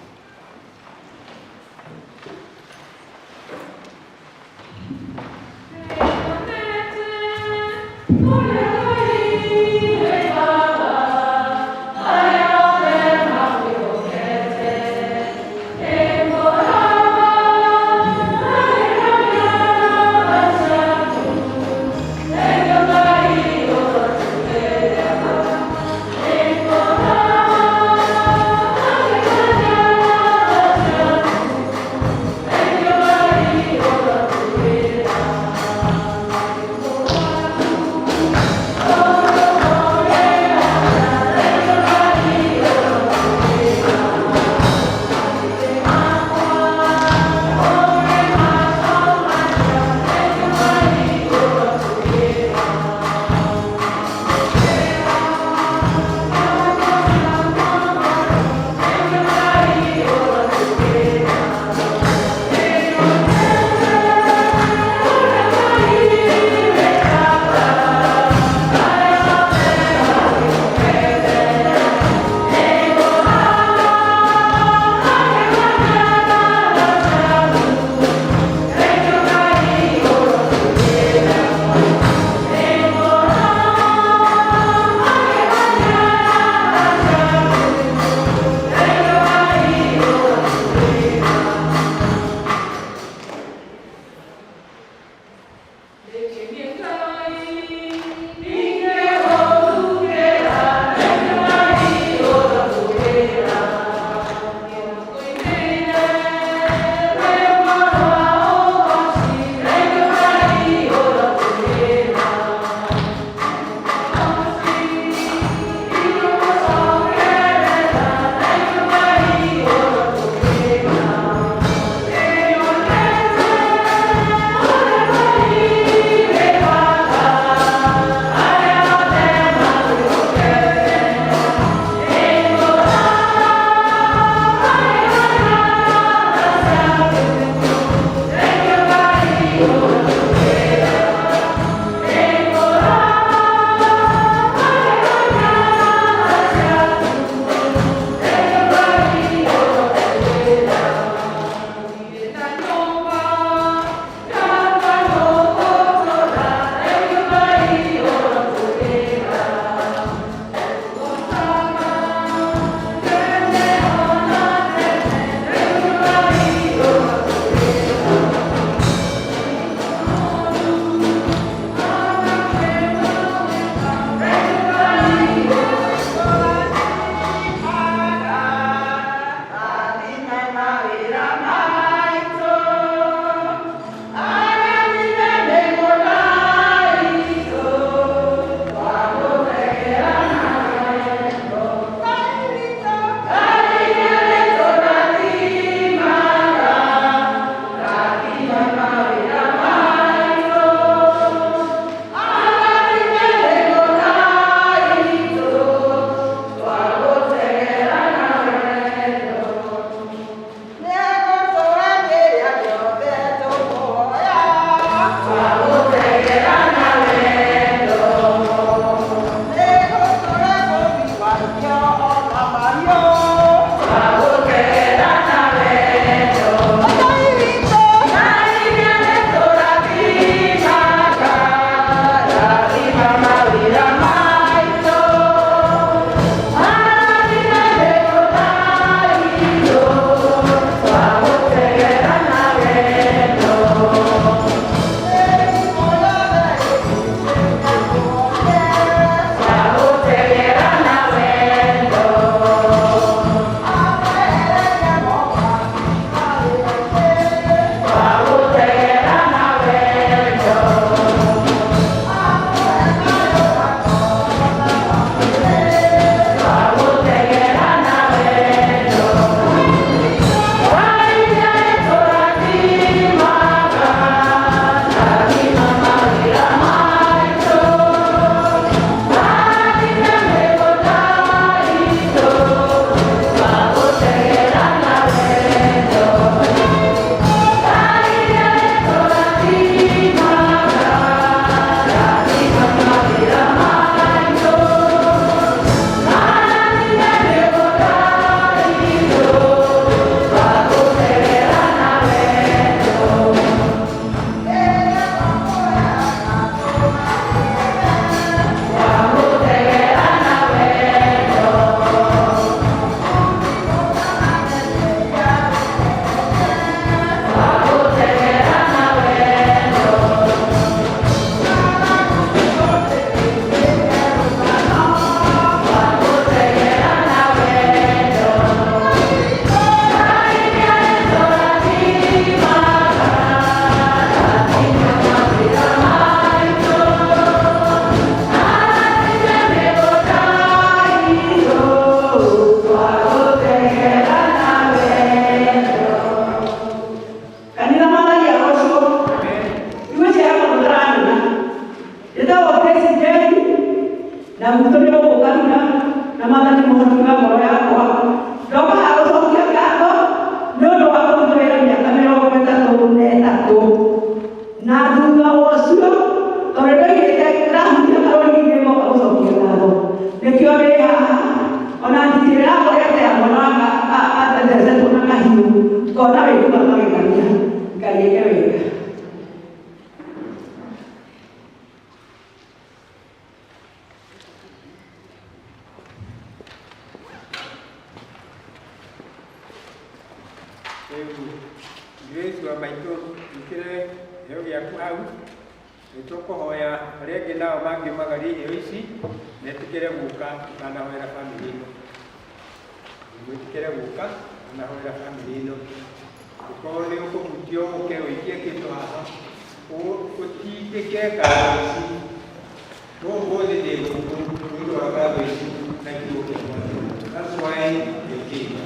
Na gwitũ nĩ gũkũ Karura na Mwathani mũhoti wa ngoro yakwa. Ndoka haha gũcokia ngatho nĩ ũndũ wa kũruta wĩra mĩaka 33 na thutha wa ũcio tondũ ndoigĩte ndahutia karũri-inĩ moka gũcokia ngatho nĩkĩo ndĩ haha ona nditirĩra ngorete ya mwana waka athecetwo na kahiũ ngona wĩki wa magegania. Ngai eke wega. Rĩu Grace wa maitũ wĩkĩre kĩheo gĩaku hau. Nĩ tũkũhoya arĩa angĩ nao mangiumagaria iheo ici metĩkĩre gũka manahoera bamĩrĩ ĩno. Mwĩtĩkĩre gũka manahoera bamĩrĩ ĩno. Ũkorwo nĩ ũkũhutio ũke ũikie kĩndũ haha ũtindĩke ngatho ici. Ũmũthĩ ndĩ gũkũ nĩ ũndũ wa ngatho ici na kiugo kĩa Mwathani. That's why they came.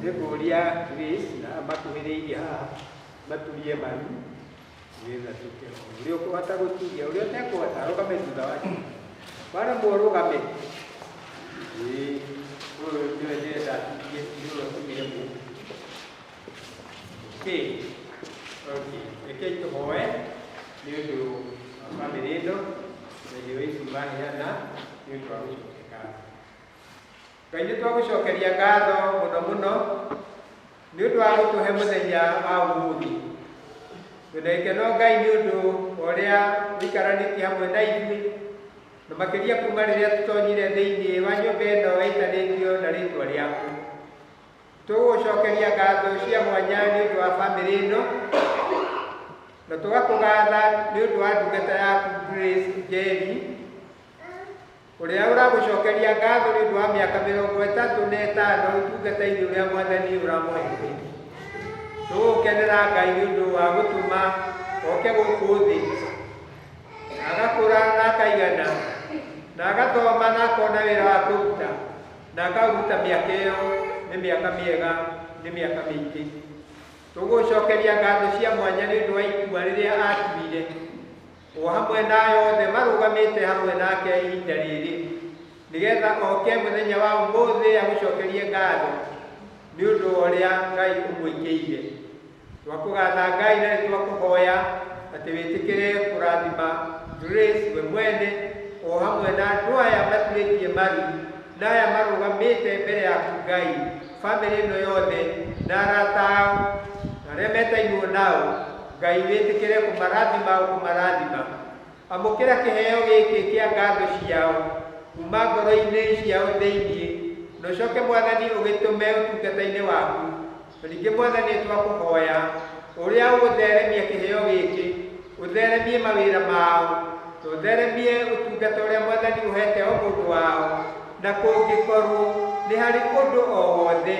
Nĩngũria Grace na makuhĩrĩirie haha maturie maru nĩgetha tũke ũrĩa ũkũhota gũturia ũrĩa ũtekũhota arũgame thutha wake waremwo ũrũgame. Ĩĩ, ũyũ nĩwe ndĩrenda aturie nĩwe ũtumire mũndũ. Okay. Okay. Rekei tũhoe nĩ ũndũ wa bamĩrĩ ĩno na iheo ici maheana nĩ ũndũ wa gũcokia ngatho. Ngai nĩ twagũcokeria ngatho mũno mũno nĩ ũndũ wa gũtũhe mũthenya wa ũmũthĩ. Twĩna gĩkeno Ngai nĩ ũndũ wa ũrĩa ũikaranĩtie hamwe na ithuĩ na makĩria kuma rĩrĩa tũtonyire thĩinĩ wa nyũmba ĩno ĩtanĩtio na rĩtwa rĩaku. Tũgũgũcokeria ngatho cia mwanya nĩ ũndũ wa bamĩrĩ ĩno na tũgakũgatha nĩ ũndũ wa ndungata yaku Grace Njeri ũrĩa ũragũcokeria ngatho nĩ ũndũ wa mĩaka 35 ũtungata-inĩ ũrĩa Mwathani ũramũhete. Tũgũkenera Ngai nĩ ũndũ wa gũtũma oke gũkũ thĩ agakũra na akaigana na agathoma na akona wĩra wa kũruta na akaũruta mĩaka ĩyo nĩ mĩaka mĩega nĩ mĩaka mĩingĩ. Tũgũcokeria ngatho cia mwanya nĩ ũndũ wa itua rĩrĩa atuire O hamwe na aya othe marũgamĩte hamwe nake ihinda rĩrĩ, nĩgetha oke mũthenya wa ũmũthĩ agũcokerie ngatho nĩ ũndũ wa ũrĩa Ngai ũmwĩkĩire. Twakũgatha Ngai na nĩtwakũhoya atĩ wĩtĩkĩre kũrathima Grace we mwene o hamwe na andũ aya maturĩtie maru na aya marũgamĩte mbere yaku Ngai, bamĩrĩ ĩno yothe na arata ao na arĩa metainwo nao, Ngai wĩtĩkĩre kũmarathima o kũmarathima. Amũkĩra kĩheo gĩkĩ kĩa ngatho ciao kuma ngoro-inĩ ciao thĩinĩ, na ũcoke Mwathani ũgĩtũme ũtungata-inĩ waku. Na ningĩ Mwathani twakũhoya ũrĩa ũgũtheremia kĩheo gĩkĩ, ũtheremie mawĩra mao, na ũtheremie ũtungata ũrĩa Mwathani ũhete o mũndũ wao, na kũngĩkorwo nĩ harĩ ũndũ o wothe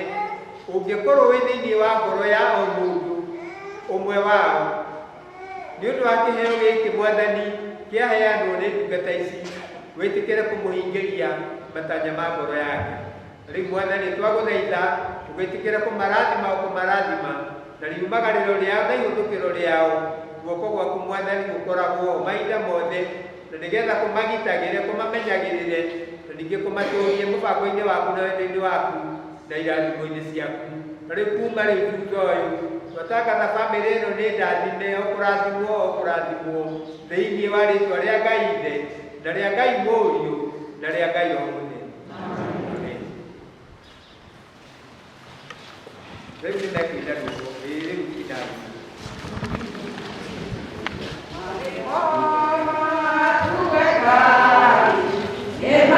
ũngĩkorwo wĩ thĩinĩ wa ngoro ya o mũndũ ũmwe wao, nĩ ũndũ wa kĩheo gĩkĩ Mwathani kĩaheanwo nĩ ndungata ici, wĩtĩkĩre kũmũhingĩria matanya ma ngoro yake. Rĩu Mwathani twagũthaitha ũgĩtĩkĩre kũmarathima o kũmarathima, na riumagarĩro rĩao na ihũthũkĩro rĩao, guoko gwaku Mwathani gũkoragwo mahinda mothe, na nĩgetha kũmagitagĩre, kũmamenyagĩrĩre, na ningĩ kũmatũrie mũbango-inĩ waku na wendo-inĩ waku na irathimo-inĩ ciaku. Na rĩu kuma rĩu thutha ũyũ twatangatha bamĩrĩ ĩno nĩ ndathime o kũrathimwo o kũrathimwo thĩinĩ wa rĩtwa rĩa Ngai Ithe na rĩa Ngai Mũriũ na rĩa Ngai Roho Mũtheru. Amen. Rĩu nĩ mekũina rwĩmbo, ĩĩ rĩu inai. Yeah.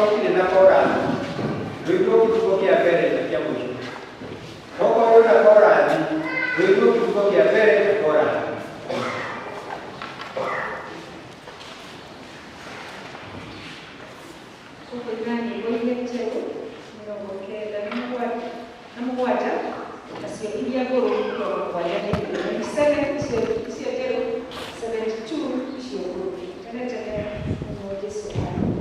Rũtirĩ na korathi, rũiguo kĩbungo kĩa mbere na kĩa mũico. Okorwo rwĩna korathi, rũiguo kĩbungo kĩa mbere na korathi. Tũkũina nyĩmbo iria njerũ 97, nacio iria ngũrũ 72. 97 icio njerũ, 72 icio ngũrũ. Tene tene nĩguo Jesũ arĩ muoyo.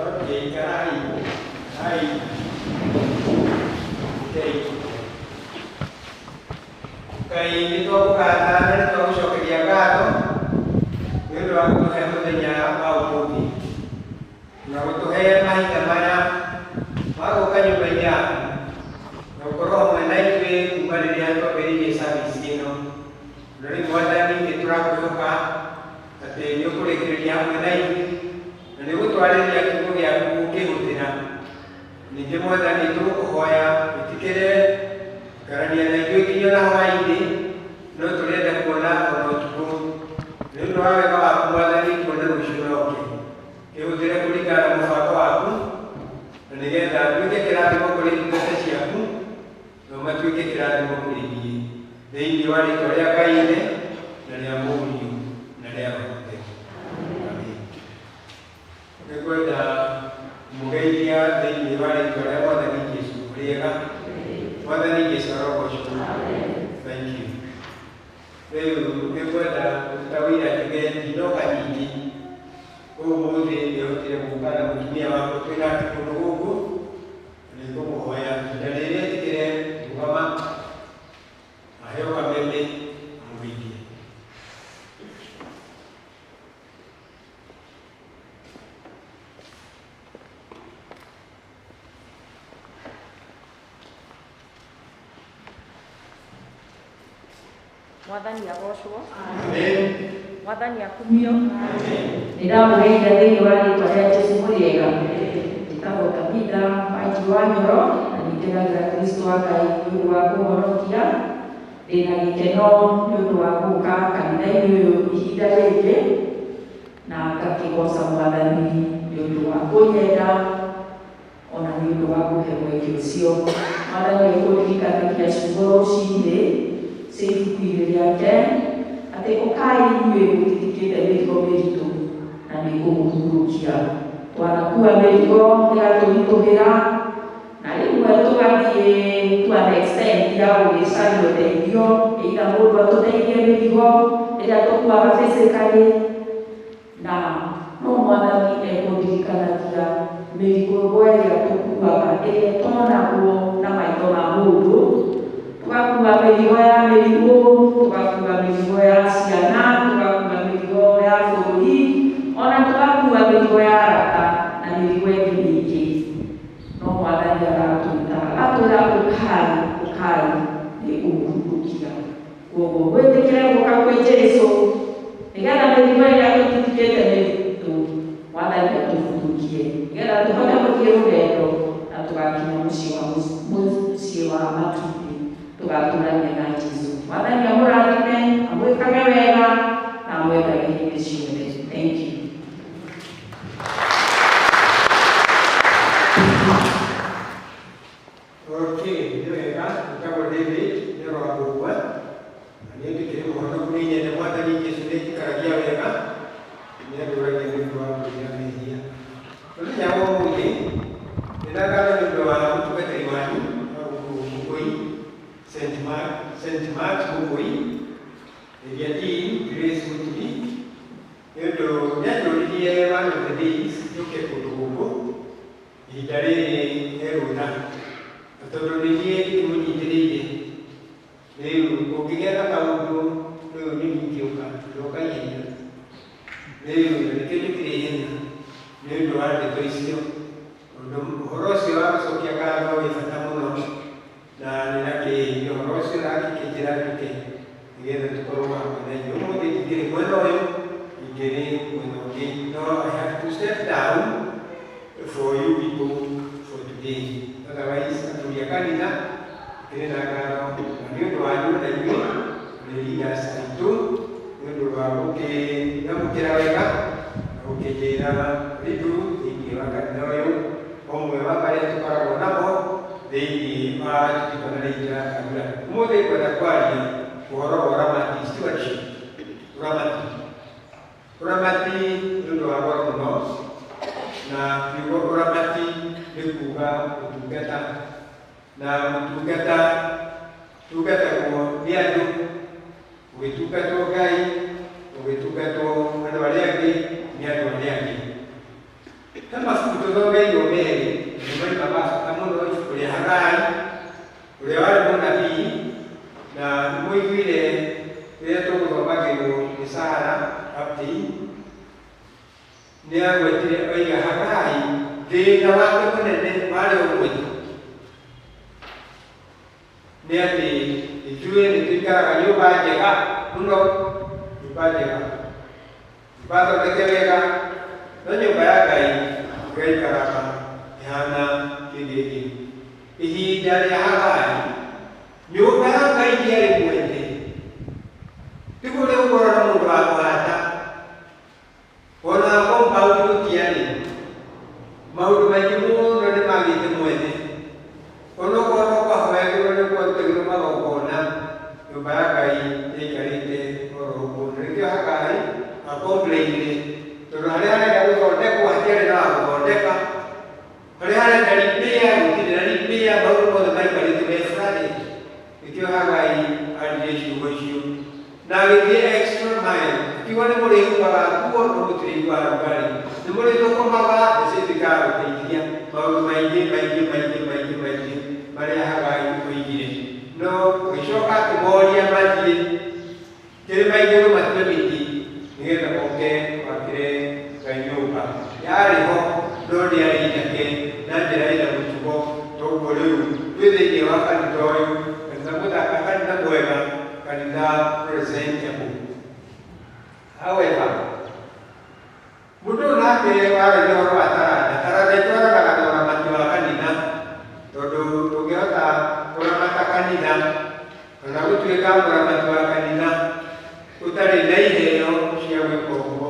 Okay, karai. Hai. Okay. Ngai nĩ twagũgatha na nĩ twagũcokeria ngatho nĩ ũndũ wa gũtũhe mũthenya wa ũmũthĩ na gũtũhe mahinda maya ma gũka nyũmba-inĩ yaku na gũkorwo hamwe na ithuĩ kuma rĩrĩa twambĩrĩirie service ĩno. Na rĩu Mwathani, nĩ tũrakwĩhoka atĩ nĩ ũkũrĩkĩrĩria hamwe na ithuĩ na nĩ ũgũtwarĩria kiugo gĩaku ũkĩhũthĩra. Ningĩ Mwathani, tũgũkũhoya wĩtĩkĩre gũikarania na ithuĩ nginya na hwaĩ-inĩ, no tũrenda kuona ona ũtukũ. Nĩ ũndũ wa wega waku Mwathani, tuone rũciũ roke. Kĩhũthĩre kũringana na mũbango waku na nĩgetha nduĩke kĩrathimo kũrĩ ndungata ciaku na matuĩke kĩrathimo kũrĩ niĩ. Thĩinĩ wa rĩtwa rĩa Ngai Ithe na rĩa Mũriũ na rĩa Roho Mũtheru. Amen. Nĩngwenda kũmũgeithia thĩinĩ wa rĩtwa rĩa Mwathani Jesũ rĩega. Mwathani Jesũ arogocwo. Thank you. Rĩu nĩngwenda kũruta ũira njuge ndinoka nyingĩ. Ũmũthĩ nĩhotire gũka na mũtumia wakwa twĩ nake kũndũ gũkũ. Nĩngũmũhoya ihinda rĩrĩ etĩkĩre kũrũgama aheo kameme amũgeithie. Mwathani agocwo. Amen. Mwathani akumio. Nĩ ndamũgeithia thĩinĩ wa rĩtwa rĩa Jesũ mũrĩega. Njĩtagwo Tabitha Wanji wa Nyoro na nĩngenagĩra Kristo wa Ngai nĩ ũndũ wa kũhonokia. Ndĩna gĩkeno nĩ ũndũ wa gũka kanitha-inĩ ũyũ ihinda rĩngĩ na ngakĩgoca Mwathani nĩ ũndũ wa kũnyenda ona nĩ ũndũ wa kũhe mweke ũcio. Mwathani ekũndirikanagia ciugo rũcinĩ cia ibuku-inĩ rĩake atĩ ũkai inyuĩ mũtitikĩte mĩrigo mĩritũ na nĩngũmũhurũkia. Twanakua mĩrigo ĩgatũritũhĩra na rĩmwe tũgathiĩ to an extent ya gũgĩcaria ũteithio, either mũndũ atũteithie mĩrigo ĩrĩa tũkuaga physically, na no Mwathani ekũndirikanagia mĩrigo ĩrĩa tũkuaga ĩrĩa ĩtonagwo na maitho ma mũndũ. Tũgakua mĩrigo ya mĩrimũ, tũgakua mĩrigo ya ciana, tũgakua mĩrigo ya bũrũri, ona tũgakua mĩrigo ya arata na mĩrigo ĩngĩ mĩingĩ. No Mwathani aratwĩta agatwĩra ũkai, ũkai nĩngũmũhurũkia. Koguo mwĩtĩkĩre gũka kwĩ Jesũ nĩgetha mĩrigo ĩrĩa tũtitikĩte mĩritũ Mwathani atũhurũkie nĩgetha tũhote gũthiĩ rũgendo na tũgakinya mũciĩ wa matu-inĩ tũgatũrania na Jesũ. Mwathani amũrathime, amwĩkage wega na amwendage hĩndĩ ciothe. Thank you. Okay, nĩ wega. Njĩtagwo David nĩ wa St. Mark Mũkũi, ĩrĩa Dean Grace Mũturi, nĩ ũndũ nĩanjũririe one of the days njũke kũndũ gũkũ ihinda rĩrĩ he rũtha, na tondũ nĩ niĩ ndĩmũnyitĩrĩire rĩu ũngĩgĩa na kaũndũ rĩu nĩ niĩ ingĩũka ndoka ihenya rĩu, na nĩkĩo njũkire ihenya nĩ ũndũ wa ndeto icio, tondũ ũhoro ũcio wa gũcokia ngatho wĩ bata mũno, na nĩ nakĩ ũhoro ũcio ũrakĩkĩnjĩra njũke nĩgetha tũkorwo hamwe na inyuĩ. Ũmũthĩ ndingĩrĩ mwena ũyũ, ingĩrĩ mwena ũngĩ, no I have to step down for you people for today. Otherwise, athuri a kanitha kĩrĩ na ngatho na nĩ ũndũ wanyu na inyuĩ nĩ leaders aitũ, nĩ ũndũ wa gũkĩnyamũkĩra wega na gũkĩnjĩra karibu thĩinĩ wa kanitha ũyũ, ũmwe wa marĩa tũkoragwo namo thĩinĩ wa tũtikona Kagura. Ũmũthĩ ngwenda kwaria ũhoro wa ũramati, stewardship. Ũramati, ũramati nĩ ũndũ wa goro mũno, na kiugo ũramati nĩ kuga ũtungata, na ũtungata tungatagwo nĩ andũ, ũgĩtungatwo Ngai, ũgĩtungatwo andũ arĩa angĩ nĩ andũ arĩa angĩ. He mabuku tũthomeirwo merĩ nĩ maima ma bata mũno, ibuku rĩa Hagai ũrĩa warĩ mũnabii, na nĩmũiguire rĩrĩa tũgũthomagĩrwo nĩ Sara Captain, nĩ agwetire oiga Hagai thĩna wake mũnene warĩ ũmwe tu, nĩ atĩ ithuĩ nĩ tũikaraga nyũmba njega mũno, nyũmba njega, nyũmba thondeke wega, no nyũmba ya Ngai ĩgaikaraga ĩhana kĩngĩngĩ. Ihinda rĩa Hagai nyũmba ya Ngai ndĩarĩ mwene, tiguo rĩu ũkorwo na mũndũ wa kũhata, ona compound gũtiarĩ, maũndũ maingĩ mũno nĩ magĩte mwene, onokorwo no kwahoyagĩrwo nĩ kwarutagĩrwo magongona, nyũmba ya Ngai ĩikarĩte oro ũguo. Na nĩkĩo Hagai akomplainire, tondũ harĩa harenda gũthondekwo hatiarĩ na wa gũthondeka, harĩa harenda repair gũtirĩ na repair, maũndũ mothe maikarĩte me flooded. Nĩkĩo Hagai aririe ciugo icio na agĩthiĩ extra mile, akiuga nĩ mũrĩhumbaga nguo no mũtirĩiguaga rugarĩ, nĩ mũrĩthũkũmaga mbeca ituĩkaga gũteithia maũndũ maingĩ maingĩ maingĩ maingĩ maingĩ marĩa Hagai oigire. No agĩcoka akĩmoria mathiĩ kĩrĩma igũrũ matue mĩtĩ nĩgetha moke makĩre Ngai nyũmba. Yarĩ ho no ndĩarĩ njake na njĩra ĩna mũtugo, toguo rĩu twĩ thĩinĩ wa kanitha ũyũ, kanitha mũthaka, kanitha mwega, kanitha presentable. However, mũndũ ũyũ nake waragia ũhoro wa taranda, taranda itwaranaga na ũramati wa kanitha, tondũ ndũngĩhota kũramata kanitha kana gũtuĩka mũramati wa kanitha ũtarĩ na iheo cia gwĩka ũguo,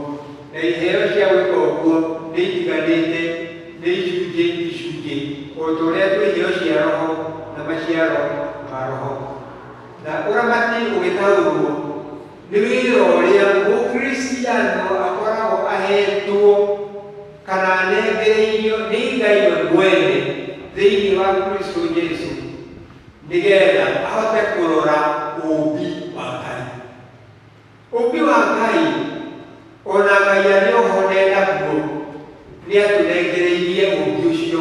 na iheo cia gwĩka ũguo nĩ itiganĩte, nĩ icunjĩ icunjĩ, o ta ũrĩa twĩ iheo cia roho na maciaro ma roho. Na ũramati ũgĩtaũrwo nĩ wĩra ũrĩa mũkristiano akoragwo ahetwo kana anengereirio nĩ Ngai we mwene thĩinĩ wa Kristo Jesu, nĩgetha ahote kũrora ũũmbi wa Ngai. Ũũmbi wa Ngai ona Ngai arĩ oho naguo nĩ atũnengereirie ũũmbi ũcio,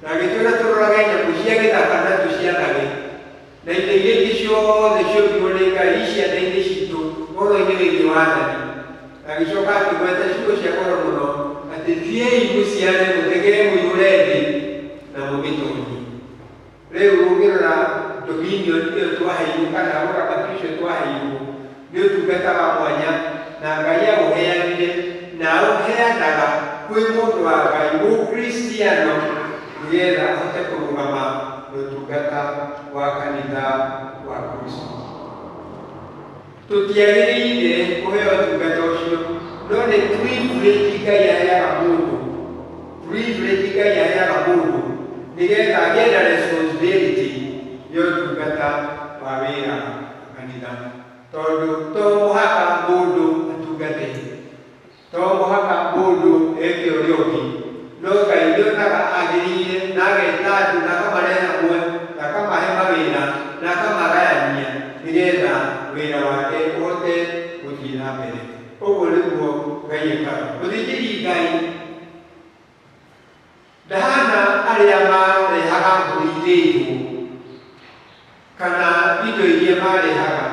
na agĩtwĩra tũrorage nyamũ cia gĩthaka na tũciathage, na indo iria ingĩ ciothe ciũmbirwo nĩ Ngai ciana-inĩ citũ ũhoro-inĩ wĩgiĩ wathani. Agĩcoka akĩgweta ciugo cia goro mũno atĩ thiĩi mũciare mũthegee mũiyũre thĩ na mũmĩtoonyie. Rĩu ũngĩrora dominion ĩyo twaheirwo kana ũramati ũcio twaheirwo nĩ ũtungata wa mwanya, na Ngai aũheanire na aũheanaga kwĩ mũndũ wa Ngai mũkristiano nĩgetha ahote kũrũgama na ũtungata wa kanitha wa Kristo. Tũtiagĩrĩire kũheo ũtungata ũcio, no nĩ privilege Ngai aheaga mũndũ, privilege Ngai aheaga mũndũ nĩgetha agĩe na responsibility ya ũtungata wa wĩra kanitha, tondũ to mũhaka mũndũ atungate, to mũhaka mũndũ eke ũrĩa ũngĩ, no Ngai nĩonaga agĩrĩire na ageta andũ na akamarehe hamwe na akamahe mawĩra na akamagayania. wĩra wake ũhote gũthiĩ na mbere. Ũguo nĩguo Ngai ekaga. Mũthĩnjĩri Ngai ndahana arĩa marehaga mbũri ithĩnjwo kana indo iria marehaga.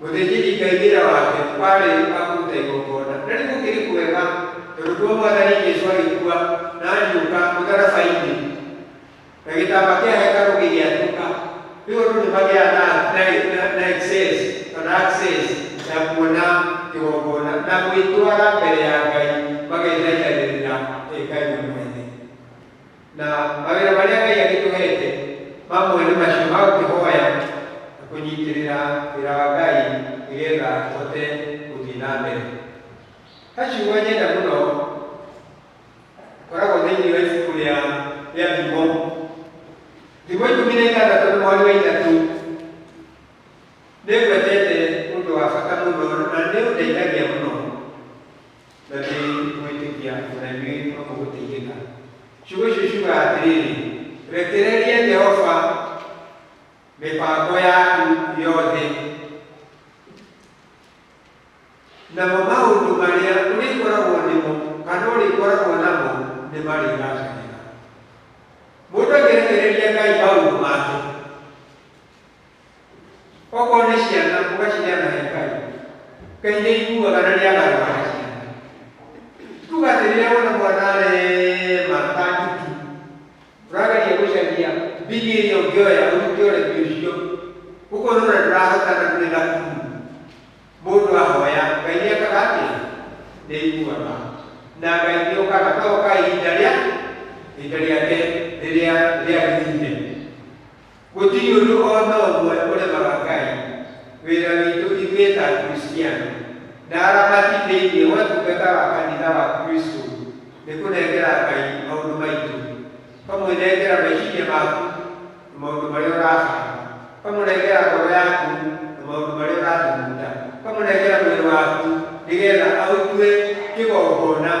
Mũthĩnjĩri Ngai wĩra wake warĩ wa kũruta igongona. Na rĩu gũkĩrĩ kwega tondũ kuo Mwathani Jesũ agĩkua na ariũka mũtharaba-inĩ na gĩtamba kĩa hekarũ gĩgĩatũka. Rĩu andũ nĩ magĩaga na access kana access ya kuona kĩgongona na gwĩtwara mbere ya Ngai magethaithanĩrĩra Ngai we mwene. Na mawĩra marĩa Ngai agĩtũhete mamwe nĩ macio ma gũkĩhoya na kũnyitĩrĩra wĩra wa Ngai nĩgetha ũhote gũthiĩ na mbere. He ciugo nyenda mũno koragwo thĩinĩ wa ibuku rĩa Thimo. Thimo 16 na mweri wa 3 nĩngwetete ũndũ wa bata mũno na nĩ ũndeithagia mũno na nĩ gwĩtĩkia ona inyuĩ no mũgũteithĩka. Ciugo icio ciugaga atĩrĩrĩ, rekereria Jehova mĩbango yaku yothe, namo maũndũ marĩa ũrĩkoragwo nĩmo kana ũrĩkoragwo namo nĩ marĩgacagĩra. Mũndũ angĩrekereria Ngai maũndũ make, okorwo nĩ ciana ũgacineana he Ngai, Ngai nĩ aiguaga na nĩagarũraga ciana. Tuga atĩ rĩrĩa wona mwana arema ta njuki, ũrageria gũcaria mbini ĩrĩa ũngĩoya ũrute ũremi ũcio, ũkona ona ndũrahota na ndũrĩ na clue. Mũndũ ahoya, Ngai nĩ ekaga atĩa? Nĩ aiguaga. Na Ngai nĩ okaga, no oka ihinda rĩake rĩrĩa rĩagĩrĩire. Gũtirĩ ũndũ ona ũmwe ũremaga Ngai. Wĩra witũ ithuĩ ta Akristiano na aramati thĩinĩ wa ũtungata wa kanitha wa Kristo nĩ kũnengera Ngai maũndũ maitũ. Ũkamũnengera meciria maku na maũndũ marĩa ũrabanga, ũkamũnengera ngoro yaku na maũndũ marĩa ũrathugunda, ũkamũnengera mwĩrĩ waku nĩgetha aũtue kĩgongona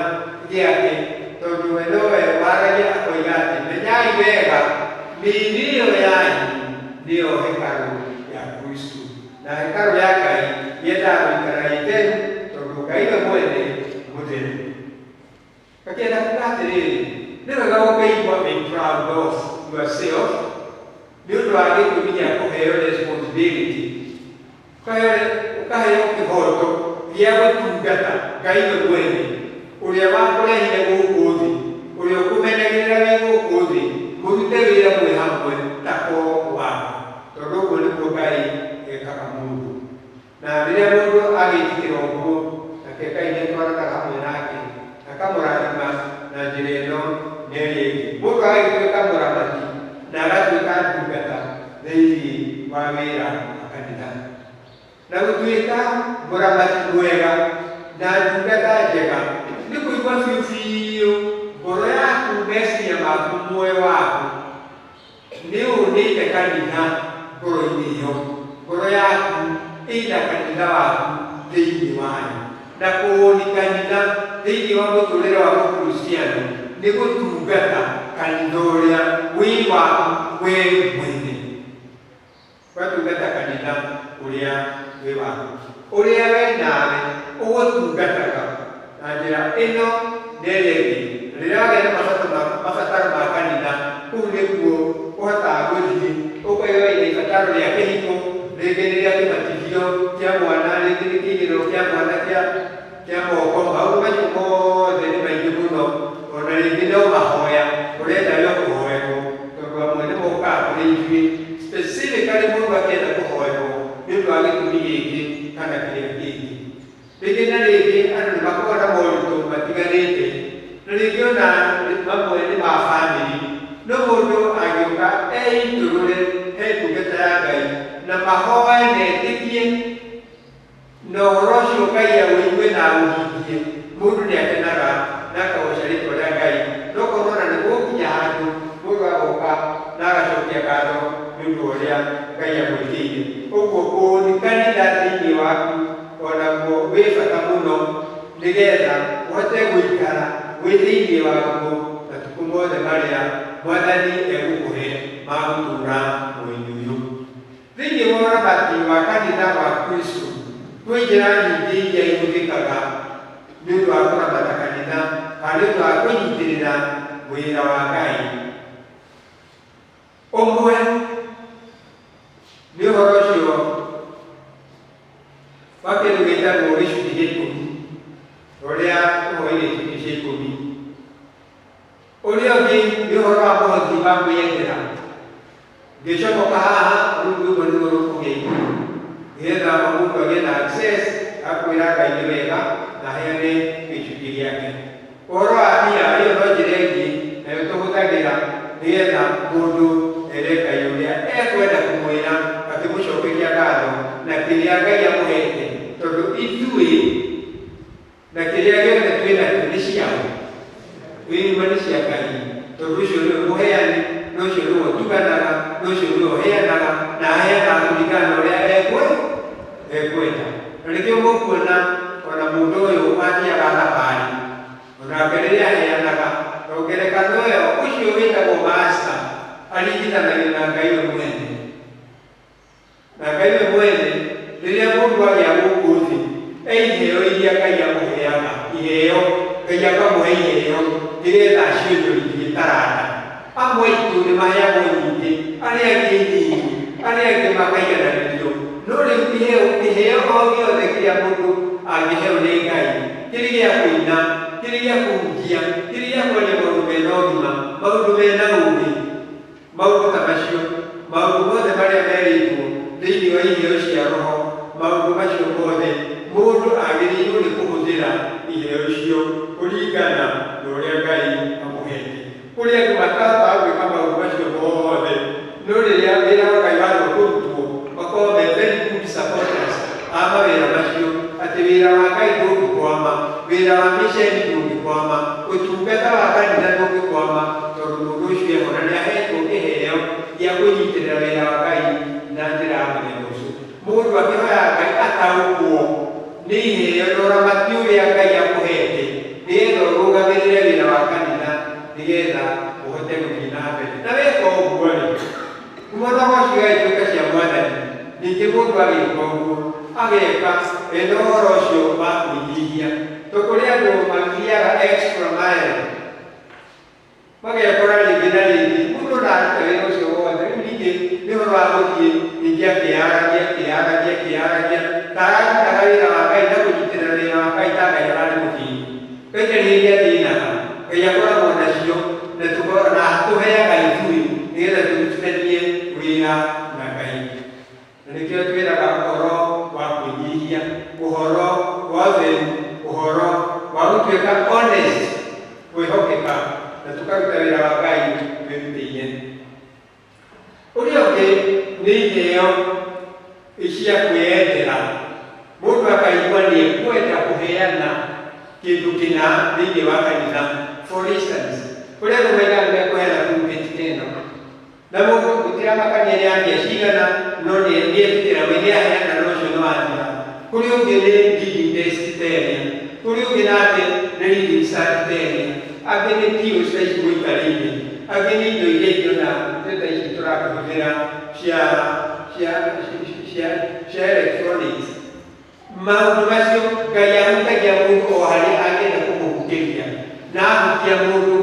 gĩake, tondũ we nowe waragia akoiga atĩ menyai wega mĩĩrĩ ĩyo yanyu nĩyo hekarũ ya Kristo, na hekarũ ya Ngai yendaga gũikara ĩ theru tondũ Ngai we mwene nĩ mũtheru. Ngakĩenda kuga atĩrĩrĩ, nĩ wega gũkĩigua be proud of yourself nĩ ũndũ wa gĩtũmi gĩa kũheo responsibility, ũkaheo kĩhoto gĩa gũtungata Ngai we mwene ũrĩa wakũrehire gũkũ thĩ, ũrĩa ũkũmenyagĩrĩra wĩ gũkũ thĩ, mũrute wĩra mwĩ hamwe ta koo wake, tondũ ũguo nĩguo Ngai ekaga mũndũ. Na rĩrĩa mũndũ agĩtĩkĩra ũguo, nake Ngai nĩatwaranaga hamwe nake akamũrathima na njĩra ĩno na ĩrĩa ĩngĩ. Mũndũ agagĩtuĩka mũramati na agatuĩka ndungata thĩinĩ wa wĩra wa kanitha. Na gũtuĩka mũramati mwega na ndungata njega nĩ kũigua biũ biũ ngoro yaku, meciria maku, muoyo waku nĩ ũnĩte kanitha ngoro-inĩ ĩyo. Ngoro yaku ĩna kanitha waku thĩinĩ wayo. Na kũũni kanitha thĩinĩ wa mũtũrĩre wa Mũkristiano nĩ gũtungata kanitha ũrĩa wĩ waku we mwene. Ũgatungata kanitha ũrĩa wĩ waku, ũrĩa we nawe ũgũtungataga na njĩra ĩno na ĩrĩa ĩngĩ. Rĩrĩa wagĩa na mabataro ma kanitha, kũu nĩkuo ũhotaga gũthiĩ ũkoiga wĩna ibataro rĩa kĩhiko, rĩngĩ nĩ rĩa kĩbatithio kĩa mwana, rĩngĩ nĩ kĩigĩrĩro kĩa mwana kĩa moko. Maũndũ macio mothe nĩ maingĩ mũno, ona rĩngĩ no mahoya ũrenda we kũhoerwo, tondũ amwe nĩ mokaga kũrĩ ithuĩ specifically mũndũ akĩenda kũhoerwo nĩ ũndũ wa gĩtũmi gĩkĩ kana kĩrĩa kĩngĩ. Rĩngĩ na rĩngĩ andũ nĩ makoragwo na moritũ matiganĩte, na rĩngĩ ona mamwe nĩ ma bamĩrĩ, no mũndũ angĩũka eitũrũre he ndungata ya Ngai na mahoe na etĩkie na ũhoro ũcio Ngai aũigue na aũhingie, mũndũ nĩ akenaga na akagoca rĩtwa rĩa Ngai. No korwo ona nĩ gũgũkinya handũ mũndũ agoka na agacokia ngatho nĩ ũndũ wa ũrĩa Ngai amwĩkĩire. Ũguo kũũni kanitha thĩinĩ waku onaguo wĩ bata mũno nĩgetha ũhote gũikara wĩ thĩinĩ waguo matukũ mothe marĩa Mwathani egũkũhe ma gũtũũra muoyo-inĩ ũyũ. Thĩinĩ wa ũramati wa kanitha kanitha wa Kristo kwĩ njĩra nyingĩ iria ihũthĩkaga nĩ ũndũ wa kũramata kanitha kana nĩ ũndũ wa kũnyitĩrĩra wĩra wa Ngai. Ũmwe nĩ ũhoro ũcio wa kĩndũ gĩtagwo gĩcunjĩ gĩa ikũmi, ũrĩa ũhoire icunjĩ cia ikũmi. Ũrĩa ũngĩ nĩ ũhoro wa mũhothi wa kwĩyendera. Ngĩcomoka haha rĩu rwĩmbo nĩruo rũkũgĩa igũrũ nĩgetha o mũndũ agĩe na access akwĩra Ngai nĩ wega na aheane gĩcunjĩ gĩake. Ũhoro wa mbia ĩyo no njĩra ĩngĩ nayo tũhũthagĩra nĩgetha mũndũ ere Ngai ũrĩa ekwenda kũmwĩra akĩmũcokeria ngatho na kĩrĩa Ngai amũhete, tondũ ithuĩ na kĩrĩa gĩothe twĩ nakĩo nĩ ciao, wĩima nĩ cia Ngai, tondũ ũcio nĩwe mũheani, na ũcio nĩwe ũtuganaga, na ũcio nĩwe ũheanaga, na aheanaga kũringana na ũrĩa ekwenda. Na nĩkĩo mũkuona ona mũndũ ũyũ wathiaga thabarĩ, onake rĩrĩa aheanaga, na ngerekano ĩyo ũcio wĩtagwo master aringithanagio na Ngai we mwene. Na Ngai we mwene rĩrĩa mũndũ agĩa gũkũ thĩ, e iheo iria Ngai amũheaga, iheo Ngai akamũhe iheo nĩgetha acionjorithie taranda. Amwe aitũ nĩ maheagwo nyingĩ, arĩa angĩ nini, arĩa angĩ makaigananĩrio. No rĩu kĩheo o gĩothe kĩrĩa mũndũ angĩheo nĩ Ngai, kĩrĩ gĩa kũina, kĩrĩ gĩa kũhunjia, kĩrĩ gĩa kwaria maũndũ mena ũgima, maũndũ mena ũũgĩ, maũndũ ta macio, maũndũ mothe marĩa merĩtwo thĩinĩ wa iheo cia roho, maũndũ macio mothe mũndũ agĩrĩirwo nĩ kũhũthĩra iheo icio kũringana na ũrĩa Ngai amũhete. Kũrĩ andũ matahotaga gwĩka maũndũ macio mothe, no rĩrĩa wĩra wa Ngai watua kũrutwo, makorwo me very good supporters a mawĩra macio, atĩ wĩra wa Ngai ndũngĩkwama, wĩra wa mĩceni ndũngĩkwama, ũtungata wa kanitha ndũngĩkwama, tondũ mũndũ ũcio eho na nĩahetwo kĩheo gĩa kũnyitĩrĩra wĩra wa Ngai na njĩra ya mũthemba ũcio. Mũndũ akĩhoya Ngai ataũkwo nĩ iheo na ũramati ũrĩa Ngai akũhete nĩgetha ũrũgamĩrĩre wĩra wa kanitha nĩgetha ũhote gũthiĩ na mbere. Na weka ũguo rĩ, ngumo na ũgoci igagĩtuĩka cia Mwathani. Ningĩ mũndũ agĩka ũguo ageka ena ũhoro ũcio wa kwĩnyihia. To kũrĩ andũ mathiaga extra mile, magekora rĩngĩ na rĩngĩ mũndũ ona aruta wĩra ũcio wothe, rĩu ningĩ nĩ ũhoro wa gũthiĩ ningĩ akĩyaragia akĩyaragia akĩyaragia ta ararutaga wĩra wa Ngai na kũnyitĩrĩra wĩra wa Ngai ta Ngai ararĩ mũthĩni. Ngai ndarĩ hĩndĩ athĩnaga, Ngai akoragwo nacio na na atũheaga ithuĩ nĩgetha tũrutithanie wĩra na Ngai. Na nĩkĩo twĩraga ũhoro wa kwĩnyihia, ũhoro wa ũtheru, ũhoro wa gũtuĩka honest, kwĩhokeka, na tũkaruta wĩra wa Ngai twĩrutĩire. Ũrĩa ũngĩ nĩ iheo cia kwĩyendera. Mũndũ akaigua nĩ ekwenda kũheana kĩndũ kĩna thĩinĩ wa kanitha. For instance, kũrĩ andũ maigaga nĩ mekũheana pulpit ĩno, na mũndũ gũtiramakania nĩ ambia cigana, no nĩ etĩkĩra we nĩ aheana na ũcio nĩ wathira. Kũrĩ ũngĩ nĩ reading desk ta ĩrĩa, kũrĩ ũngĩ nake nĩ reading stand ta ĩrĩa, angĩ nĩ pews ta ici mũikarĩire, angĩ nĩ indo iria ingĩ ona ta ici tũrakĩhũthĩra cia electronics. Maũndũ macio Ngai ahutagia mũndũ o harĩa angĩenda kũmũhutĩria, na ahutia mũndũ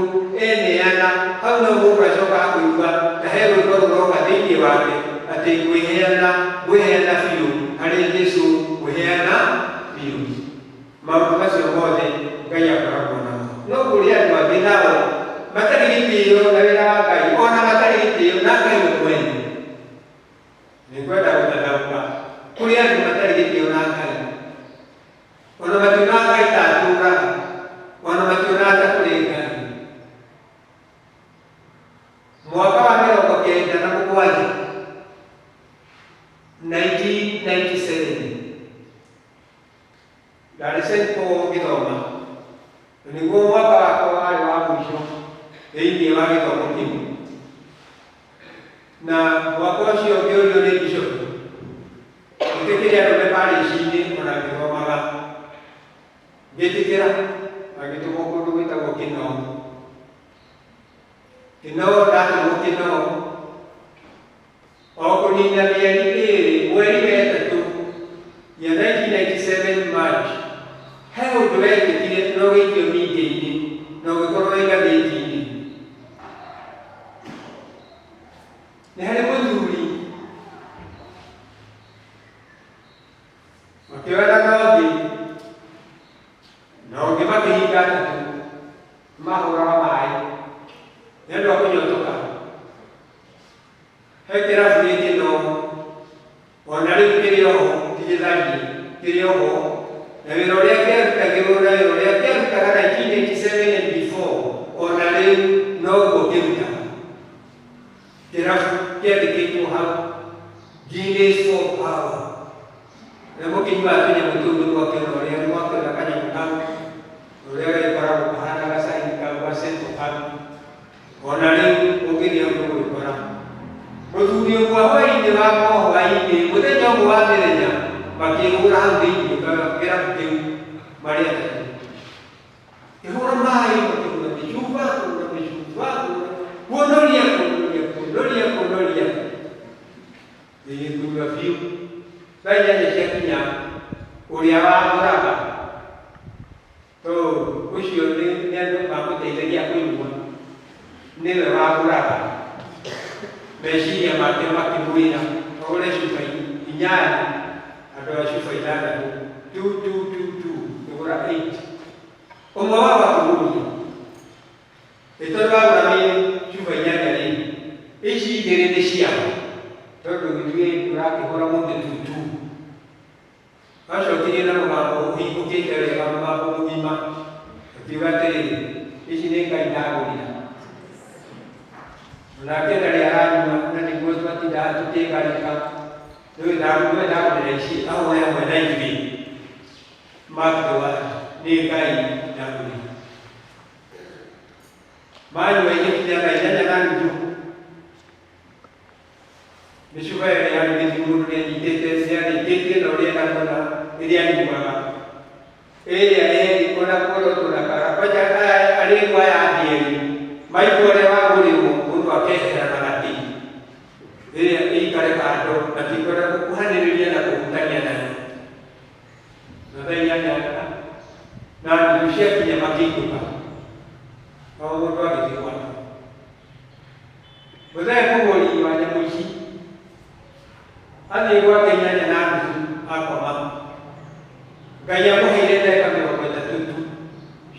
eneana hau no mũndũ acokaga kũigua ta he rwĩmbo rũroka thĩinĩ wake atĩ ngwĩheana, ngwĩheana biũ harĩ Jesũ, ngwĩheana biũ. Maũndũ macio mothe Ngai akoragwo namo. No kũrĩ andũ angĩ nao matarĩ gĩtĩo na wĩra wa Ngai, ona matarĩ gĩtĩo na Ngai we mwene. Nĩngwenda gũtathaũka kũrĩ andũ matarĩ gĩtĩo na Ngai, ona mationaga Ngai ta atũũraga, ona mationaga ta kũrĩ Ngai. Mwaka wa 97, 1997, ndarĩ St Paul ngĩthoma, na nĩguo mwaka wakwa warĩ wa mũico thĩinĩ wa gĩthomo kĩu. Na mwaka ũcio ngĩũrio nĩ bishop njĩtĩkĩre arũme parish-inĩ ona ngĩthomaga, ngĩtĩkĩra na ngĩtũmwo kũndũ gwĩtagwo Kinoo. Kinoo, ndatũmwo Kinoo o kũnina mĩeri ĩrĩ, mweri wa ĩtatũ ũndũ wekĩkire na ũgĩikio meeting-inĩ na ũgĩkorwo wĩ ngathĩti-inĩ. Nĩ harĩ mũthuri makĩoyana na ũngĩ na ũngĩ makĩhinga atatũ mahũraga maĩ nĩ ũndũ wa kũnyotoka. He kĩrabu gĩkĩ no ona rĩu kĩrĩ oho ti gĩtharie kĩrĩ oho na wĩra ũrĩa kĩarutagĩrwo na wĩra ũrĩa kĩarutaga 1987 and before ona rĩu noguo kĩrutaga. Kĩrabu kĩandĩkĩtwo hau Guinness for Power. Na mũkĩnyuaga tũnyamũ tũu nĩ mwakĩona ũrĩa nĩ mwakĩona kanyamũ kau ũrĩa gagĩkoragwo kahana gacaini kau gacetwo kau ona rĩu ũngĩthiĩ hau nĩũgũgĩkora. Mũthuri ũmwe hwaĩ-inĩ wa hwaĩ-inĩ mũthenya ũmwe wa mĩthenya makĩhũra hau thĩinĩ kĩrabu kĩu marĩ atatũ. Kĩhũra maĩ makĩhũra mĩcuba kũhũra mĩcuba kũhũra kuonoria kuonoria kuonoria kuonoria ĩgĩkunyua biũ. Thaa inyanya ciakinya ũrĩa wagũraga to ũcio nĩ andũ mamũteithagia kũnyua nĩwe wagũraga meciria make makĩmwĩra agũre cuba inyanya andũ a cuba ithathatũ two two two two kĩgũra eight. Ũmwe wao akĩmũria ĩ tondũ wagũra cuba inyanya rĩ ici igĩrĩ nĩ ciao tondũ ithuĩ tũrakĩhũra mũndũ tu tu. Acokirie na mũgambo ũhingũkĩte wega mũgambo mũgima akiuga atĩrĩrĩ ici nĩ Ngai ndagũrĩra. Nake ndarĩ aranyua na nĩguo twatindaga tũkĩgarĩka nĩwe ndagũrĩra ici ahũre hamwe na ithuĩ. Mark the word, nĩ Ngai ndagũrĩra. Manyua igĩkinya thaa inyanya na nuthu mĩcuba ĩrĩa yarĩ gĩthiĩ mũndũ nĩanyitĩte nĩarĩkĩtie na ũrĩa ena ĩrĩa anyuaga ĩrĩa ĩrĩ ona kuorotwo na kara kwanja arĩgu aya angĩ erĩ maigua ũrĩa wagũrĩrwo mũndũ akehera na gatĩ ĩrĩa ĩikare kando matikwenda gũkuhanĩrĩria na kũhutania nayo. Na thaa inyanya na nuthu ciakinya makĩinũka o mũndũ agĩthiĩ gwake. Mũthee mũgũri wa nyamũ ici athiĩ gwake inyanya na nuthu akoma. Ngai amũheire ndagĩka mĩrongo ĩtatũ tu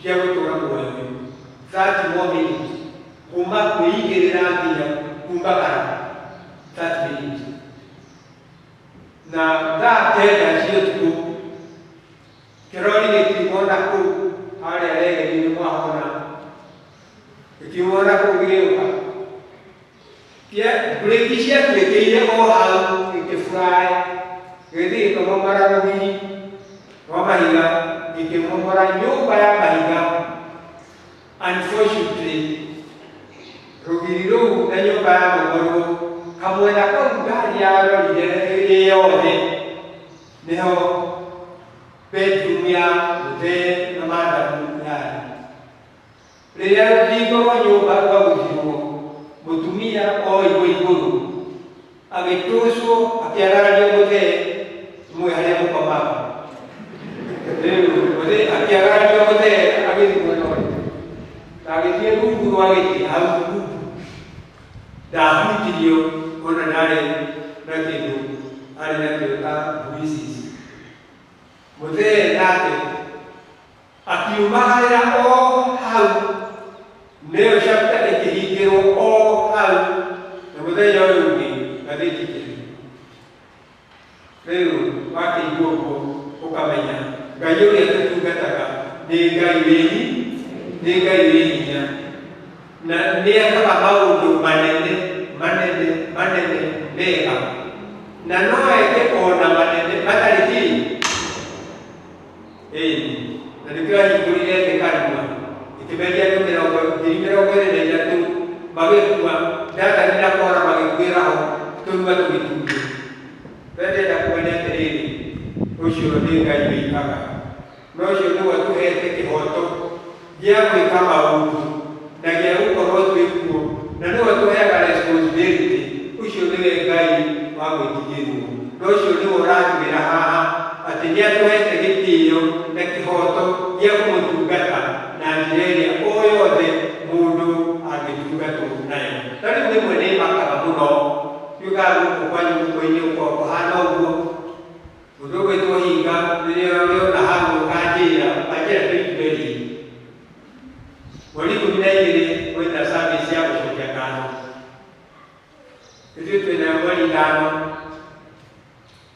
cia gũtũũra muoyo ũyũ 30 more minutes kuma kwĩigĩrĩra nginya kumagara 30 minutes. Na thaa kenda cia ũtukũ kĩrori gĩkiuma na kũu harĩa rege-inĩ mwahona gĩkiuma na kũu gĩgĩũka breki ciatuĩkĩire o hau gĩkĩfly gĩgĩthiĩ gĩkĩmomora rũgiri rwa mahiga gĩkĩmomora nyũmba ya mahiga. Unfortunately rũgiri rũu na nyũmba ya momorwo kamwena kau ngari yarorire ĩ yothe nĩho bedroom ya mũthee na madamu yarĩ. Rĩrĩa rũthingo rwa nyũmba rwagũthirwo mũtumia oirwo igũrũ agĩtũcwo akĩagarario mũthee mwe harĩa mũkomaga. Rĩu mũthee akĩagarario mũthee agĩthiĩ mwena ũrĩa na agĩthiĩ rungu rwa gĩtĩ hau rungu ndahutirio ona ndarĩ na kĩndũ arĩ nakĩo ta bruises. Mũthee nake akiumagarĩra o hau nĩyo chapter ĩkĩhingĩrwo o hau na mũthenya ũyũ ũngĩ ngathĩti ĩkĩrĩ. Rĩu wakĩigua ũguo ũkamenya Ngai ũrĩa tũtungataga nĩ Ngai wĩ nĩ Ngai wĩ hinya na nĩ ekaga maũndũ manene manene manene mega na no eke ona manene matarĩ kĩ ĩni. Na nĩkĩo ahingũrire thĩ kanua ĩkĩmeria andũ mĩrongo ngiri mĩrongo ĩrĩ na ithatũ magĩkua Dathani na Kora magĩkuĩra ho tũnua tũgĩturio. Ndĩrenda kuga nĩ atĩrĩrĩ ũcio nĩ Ngai wĩkaga na ũcio nĩwe ũtũhete kĩhoto gĩa gwĩka maũndũ na gĩa gũkorwo twĩ kuo na nĩwe ũtũheaga responsibility. Ũcio nĩwe Ngai wa gwĩtigĩrwo na ũcio nĩwe ũratwĩra haha atĩ nĩ atũhete gĩtĩo na kĩhoto gĩa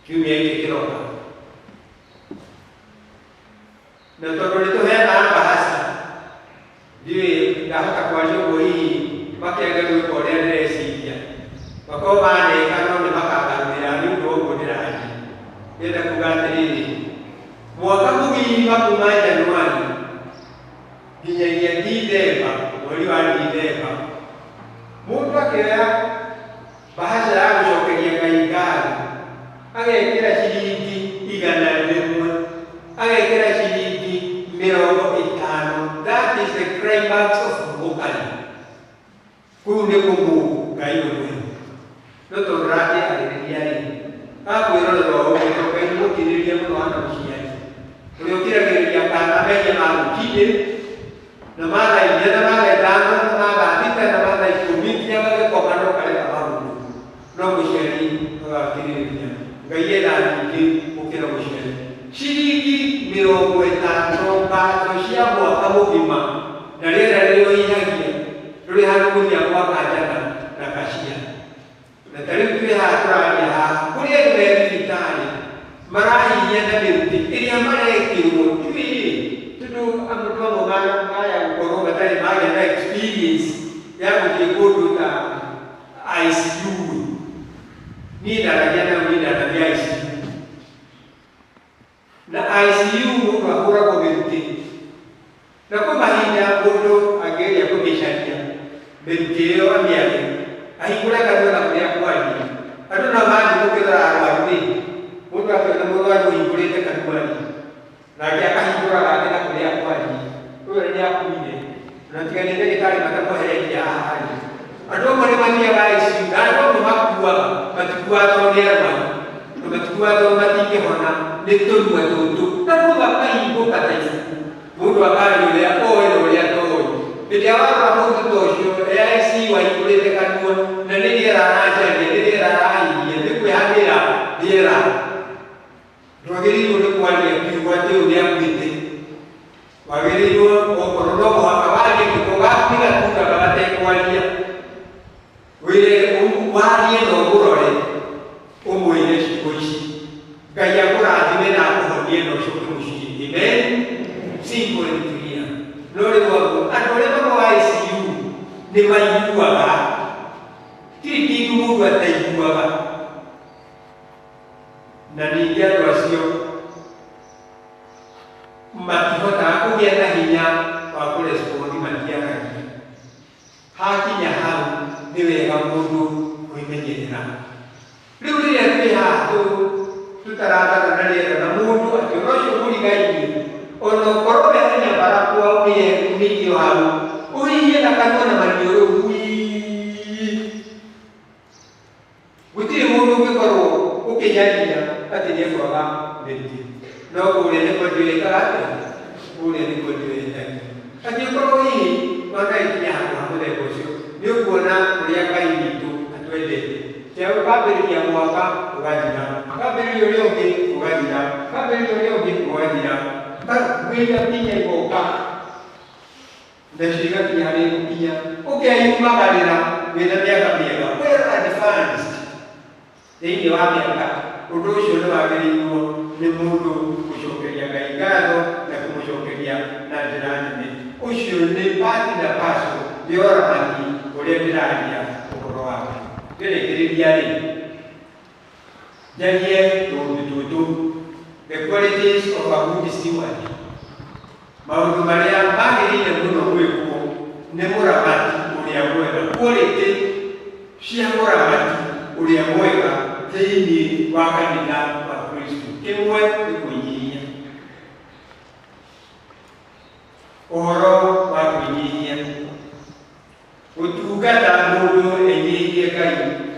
Kiumia gĩkĩ kĩroka. Na tondũ nĩ tũheanaga mbahaca, ndiũĩ ndahota kwaria ũguo hihi makĩage gwĩka ũrĩa ndĩreciria. Makorwo maneka no nĩ makangarũrĩra nĩ ũndũ wa ũguo ndĩraria. Ndĩrenda kuga atĩrĩrĩ, mwaka mũgima kuma Januari nginyagia Dithemba, mweri wa Dithemba, mũndũ akĩoya mbahaca ya gũcokeria Ngai ngatho, agekĩra ciringi 100, agekĩra ciringi 50. That is the climax of mockery. Kũu nĩ kũmũ Ngai we mwene. No tondũ ndĩrakĩarĩrĩria rĩ, akwĩrorera o ũguo tondũ Ngai nĩ mũkirĩrĩria mũno hana mũciari ũrĩa ũkiragĩrĩria kana mehia ma rũcinĩ na ma thaa 4 na ma thaa 5 na ma thaa 6 na ma thaa 10 nginya magĩkoma no kareka maũndũ. No mũciari agakirĩrĩria. Ngai ena nyingĩ gũkĩra mũciari. Ciringi 50 ngatho cia mwaka mũgima na rĩera rĩrĩa ũhihagia rũrĩ handũ mũthia gwaka njana na kacia. Na ta rĩu twĩ haha tũraria haha kũrĩ andũ me thibitarĩ marahihia na mĩrukĩ ĩrĩa marekĩrwo ndiũĩ tondũ andũ amwe maya gũkorwo matarĩ magĩa na experience ya gũthiĩ kũndũ ta ICU. Niĩ ndaragia nayo, niĩ ndanagia ICU. Na ICU mũndũ ahũragwo mĩrukĩ. Na kwĩ mahinda mũndũ angĩgeria kũmĩcaria mĩrukĩ ĩyo amĩage, ahingũre kanua na kũrĩa kwaria. Andũ nao mathiĩ gũkĩrora arwaru rĩ, mũndũ akĩona mũrwaru ũhingũrĩte kanua rĩ, nake akahingũra gake na kũrĩa kwaria. Ũyũ nĩ akuire. Na tiga nĩ ndagĩtarĩ matamweheretie haha rĩ. Andũ amwe nĩ mathiaga ICU na andũ amwe makuaga, matikuaga tondũ nĩ arwaru, na matikuaga tondũ matingĩhona, nĩ tũnua tũtũ. Na mũndũ akahingũka ta ibuku, mũndũ akaria ũrĩa oĩ na ũrĩa atoĩ. Hĩndĩ ĩrĩa warora mũndũ ta ũcio e ICU ahingũrĩte kanua na nĩ rĩera aracaria, nĩ rĩera arahihia, nĩ kwĩhagĩra rĩera. Ndwagĩrĩirwo nĩ kwaria kiugo atĩ ũyũ nĩ akuĩte. Wagĩrĩirwo okorwo no mũhaka warie kiugo gaku nĩ gatugaga gatekwaria. Wĩre warie na ũmũrore ũmwĩre ciugo ici. Ngai akũrathime na akũhonie na ũcoke mũciĩ. Amen. Simple and clear. No rĩu andũ arĩa marĩ ICU nĩ maiguaga. Tirĩ kĩndũ mũndũ ataiguaga. Na ningĩ andũ acio matihotaga kũgĩa na hinya wa kũrespondi matiaragia. Hakinya hau nĩ wega mũndũ kwĩmenyerera. Rĩu rĩrĩa twĩ haha tũtarathana na rĩera na mũndũ atĩ ona ũcio mũrigainie ona ũkorwo we hena barakwa ũmĩikio hau ũhihie na kanua na maniũrũ wii. Gũtirĩ mũndũ ũngĩkorwo ũkĩnyaria atĩ nĩ ekwaga mĩrukĩ. No kũrĩa nĩkuo ndiũĩkaga atĩa? Kũrĩa nĩkuo ndiũĩkagia. Angĩkorwo hihi wanagĩkinya handũ ha mũthemba ũcio, nĩ ũkuona ũrĩa Ngai witũ atwendete. Tia ũkambĩrĩria mwaka ũgathira, ũkambĩrĩria ũrĩa ũngĩ ũgathira, ũkambĩrĩria ũrĩa ũngĩ ũgathira. Wĩra kinya igoka nacio igakinya harĩa igũkinya, ũkeyumagarĩra wĩna mĩaka mĩega, well advanced thĩinĩ wa mĩaka. Ũndũ ũcio nĩ wagĩrĩirwo nĩ mũndũ gũcokeria Ngai ngatho na kũmũcokeria na njĩra nene. Ũcio nĩ part na parcel ya ũramati ũrĩa ndĩraria ũhoro wake. Ngĩrĩkĩrĩria rĩ, njarie tũũndũ tũtũ, the qualities of a good steward. Maũndũ marĩa magĩrĩire mũno gwĩkwo nĩ mũramati ũrĩa mwega, quality cia mũramati ũrĩa mwega thĩinĩ wa kanitha wa Kristo. Kĩmwe nĩ kwĩnyihia. Ũhoro wa kwĩnyihia, gũtungata mũndũ enyihie Ngai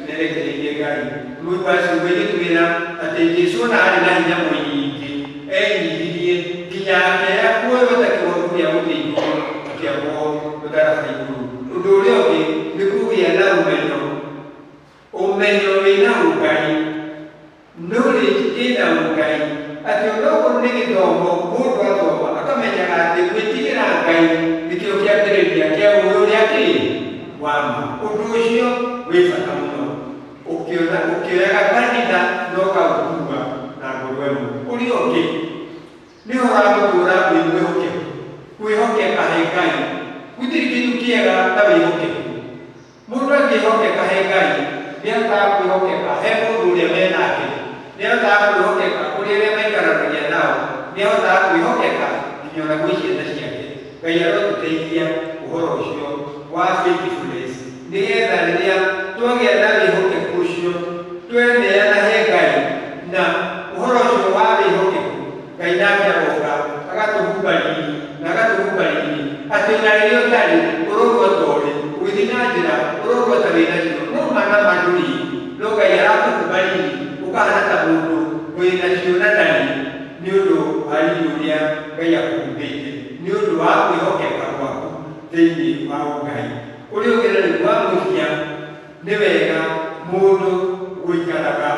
nerekereirie Ngai. Mũigua ciugo igĩtwĩra atĩ Jesũ ona arĩ na hinya mũingĩ enyihirie nginya akĩaya kuoywo ta kĩgondu gĩa gũthĩnjwo akĩambwo mũtharaba igũrũ. Ũndũ ũrĩa ũngĩ nĩ kũgĩa na ũmenyo, ũmenyo wĩna ũngai, knowledge ĩna ũngai, atĩ onokorwo nĩ gĩthomo mũndũ athoma akamenyaga atĩ gwĩtigĩra Ngai nĩkĩo kĩambĩrĩria kĩa ũũgĩ ũrĩa kĩ wa ma. Ũndũ ũcio wĩ bata mũno ũkĩoyaga kanitha na ũkaũkua Mwemu ũrĩa ũngĩ nĩ ũhoro wa gũtũũra wĩ mwĩhokeku, kwĩhokeka he Ngai. Gũtirĩ kĩndũ kĩega ta wĩhokeku. Mũndũ angĩhokeka he Ngai nĩ ahotaga kwĩhokeka he mũndũ ũrĩa menake, nĩ ahotaga kwĩhokeka kũrĩ arĩa maikaranagia nao, nĩ ahotaga kwĩhokeka nginya ona gwĩ ciana ciake. Ngai arotũteithia ũhoro ũcio wa faithfulness, nĩgetha rĩrĩa twagĩa na wĩhokeku ũcio tweneana he Ngai na ũhoro ũcio wa wĩhokeku, Ngai nake agoka agatũhumba riri na agatũhumba riri atĩ ona rĩrĩa ũtarĩ ũrorwo ta ũrĩ, ũgĩthiĩ na njĩra ũrorwo ta wĩ nacio, no mana ma ndũrĩ, no Ngai arakũhumba riri ũkahana ta mũndũ wĩ nacio na ndarĩ, nĩ ũndũ wa riri ũrĩa Ngai akũhumbĩte, nĩ ũndũ wa kwĩhokeka gwaku thĩinĩ wa ũngai. Ũrĩa ũngĩ na nĩguo wa mũthia, nĩ wega mũndũ gũikaraga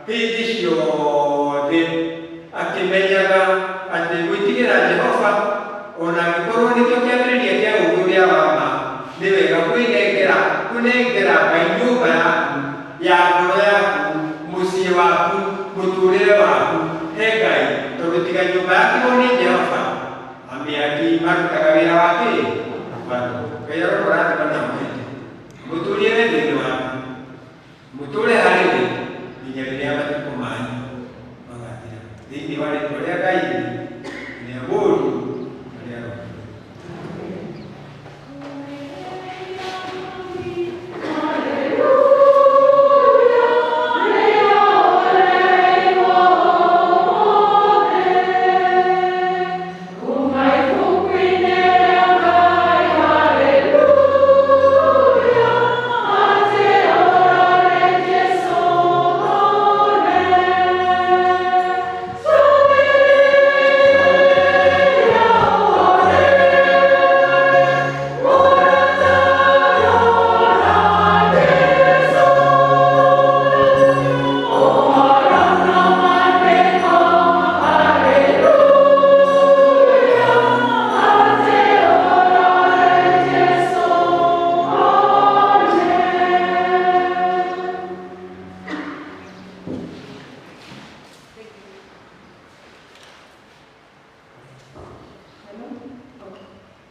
hĩndĩ ciothe akĩmenyaga atĩ gwĩtigĩra Jehova ona angĩkorwo nĩkĩo kĩambĩrĩria kĩa ũũgĩ ũrĩa wa ma, nĩ wega kwĩnengera kũnengera Ngai nyũmba yaku ya ngoro yaku, mũciĩ waku, mũtũũrĩre waku he Ngai, tondũ tiga nyũmba yakirwo nĩ Jehova, amĩaki marutaga wĩra wa kĩ? Wa tũhũ. Ngai arokũrathima na amwende, mũtũũrie wendo-inĩ waku, mũtũũre harĩ we nginya rĩrĩa matukũ manyu magathira. Thĩinĩ wa rĩĩtwa rĩa Ngai, rĩa Mũriũ na rĩa Roho.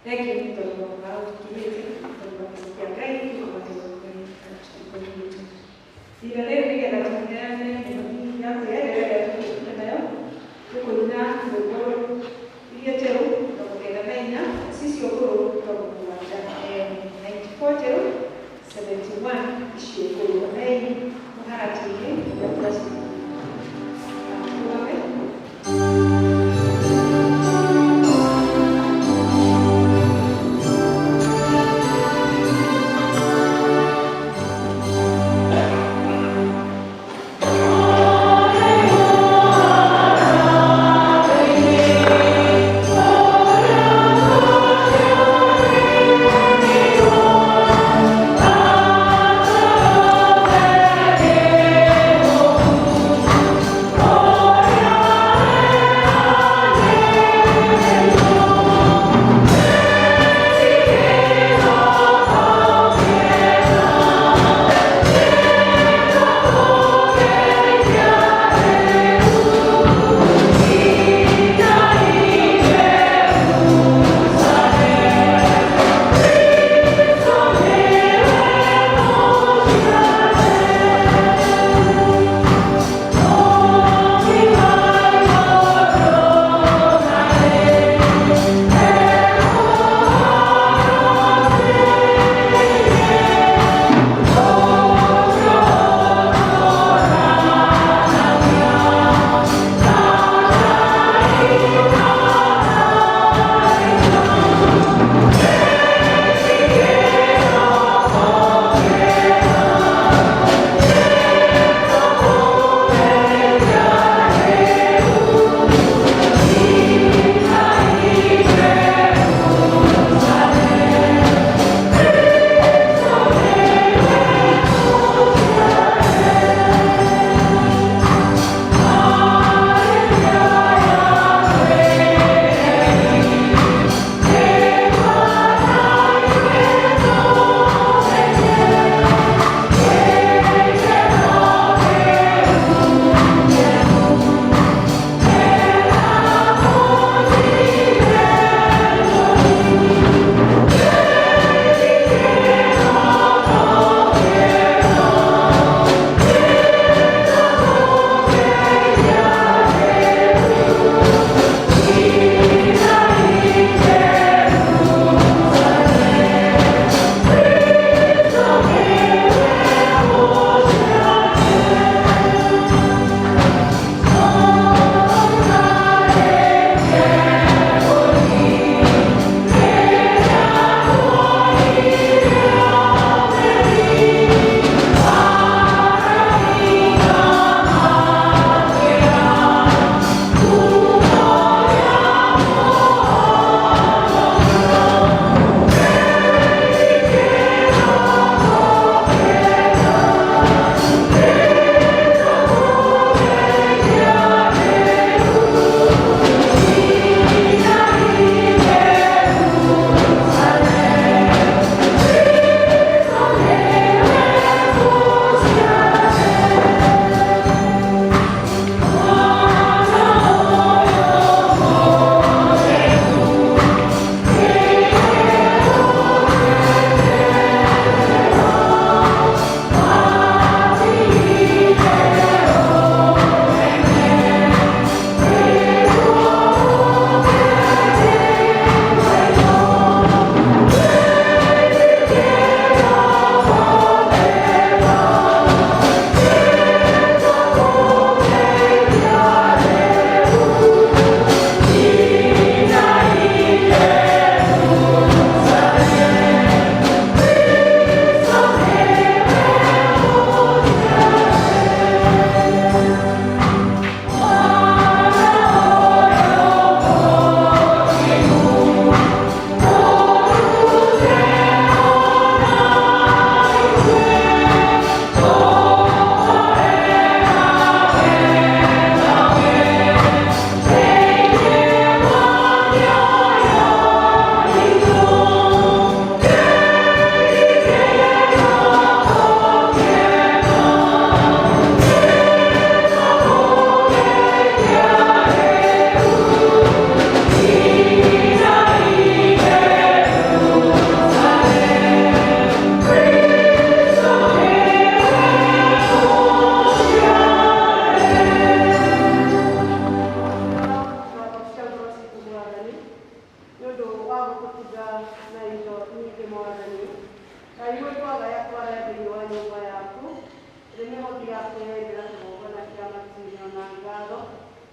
Thank you tondũ wa ũtũkinyĩte, tondũ wa gũcokia Ngai tũkamateithia. Ihinda rĩrĩ nĩgetha tũheane mĩhothi ya kwĩyendera ĩrĩa tũgũkĩte nayo, tũkũina rwĩmbo iria njerũ 94, cicio ngũrũ 70, 94 njerũ 71 icio ngũrũ. Onei mũharatĩ-inĩ ũrĩa tũraciina. Tũrũgame.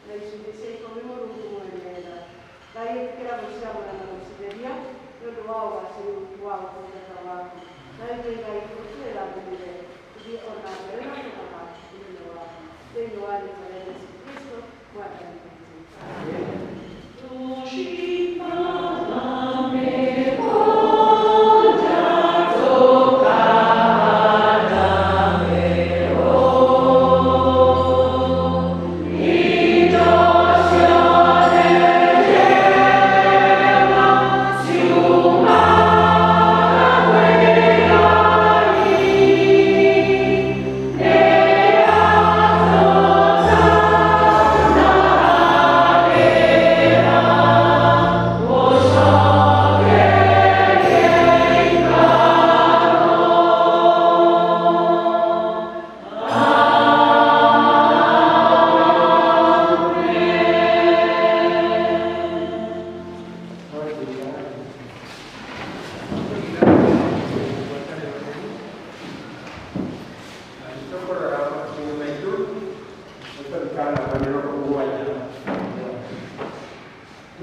Na icunjĩ cia ikũmi Mũrungu mwene tha. Ngai ĩtĩkĩra gũciamũra na gũcitheria nĩ ũndũ wa ũgacĩru wa ũtungata waku. Na ithuĩ Ngai ũtwĩrathimire tũthiĩ o na mbere na kũgama ũmenyo waku. Thĩinĩ wa rĩĩtwa rĩa Jesũ Kristo Mwathani witũ.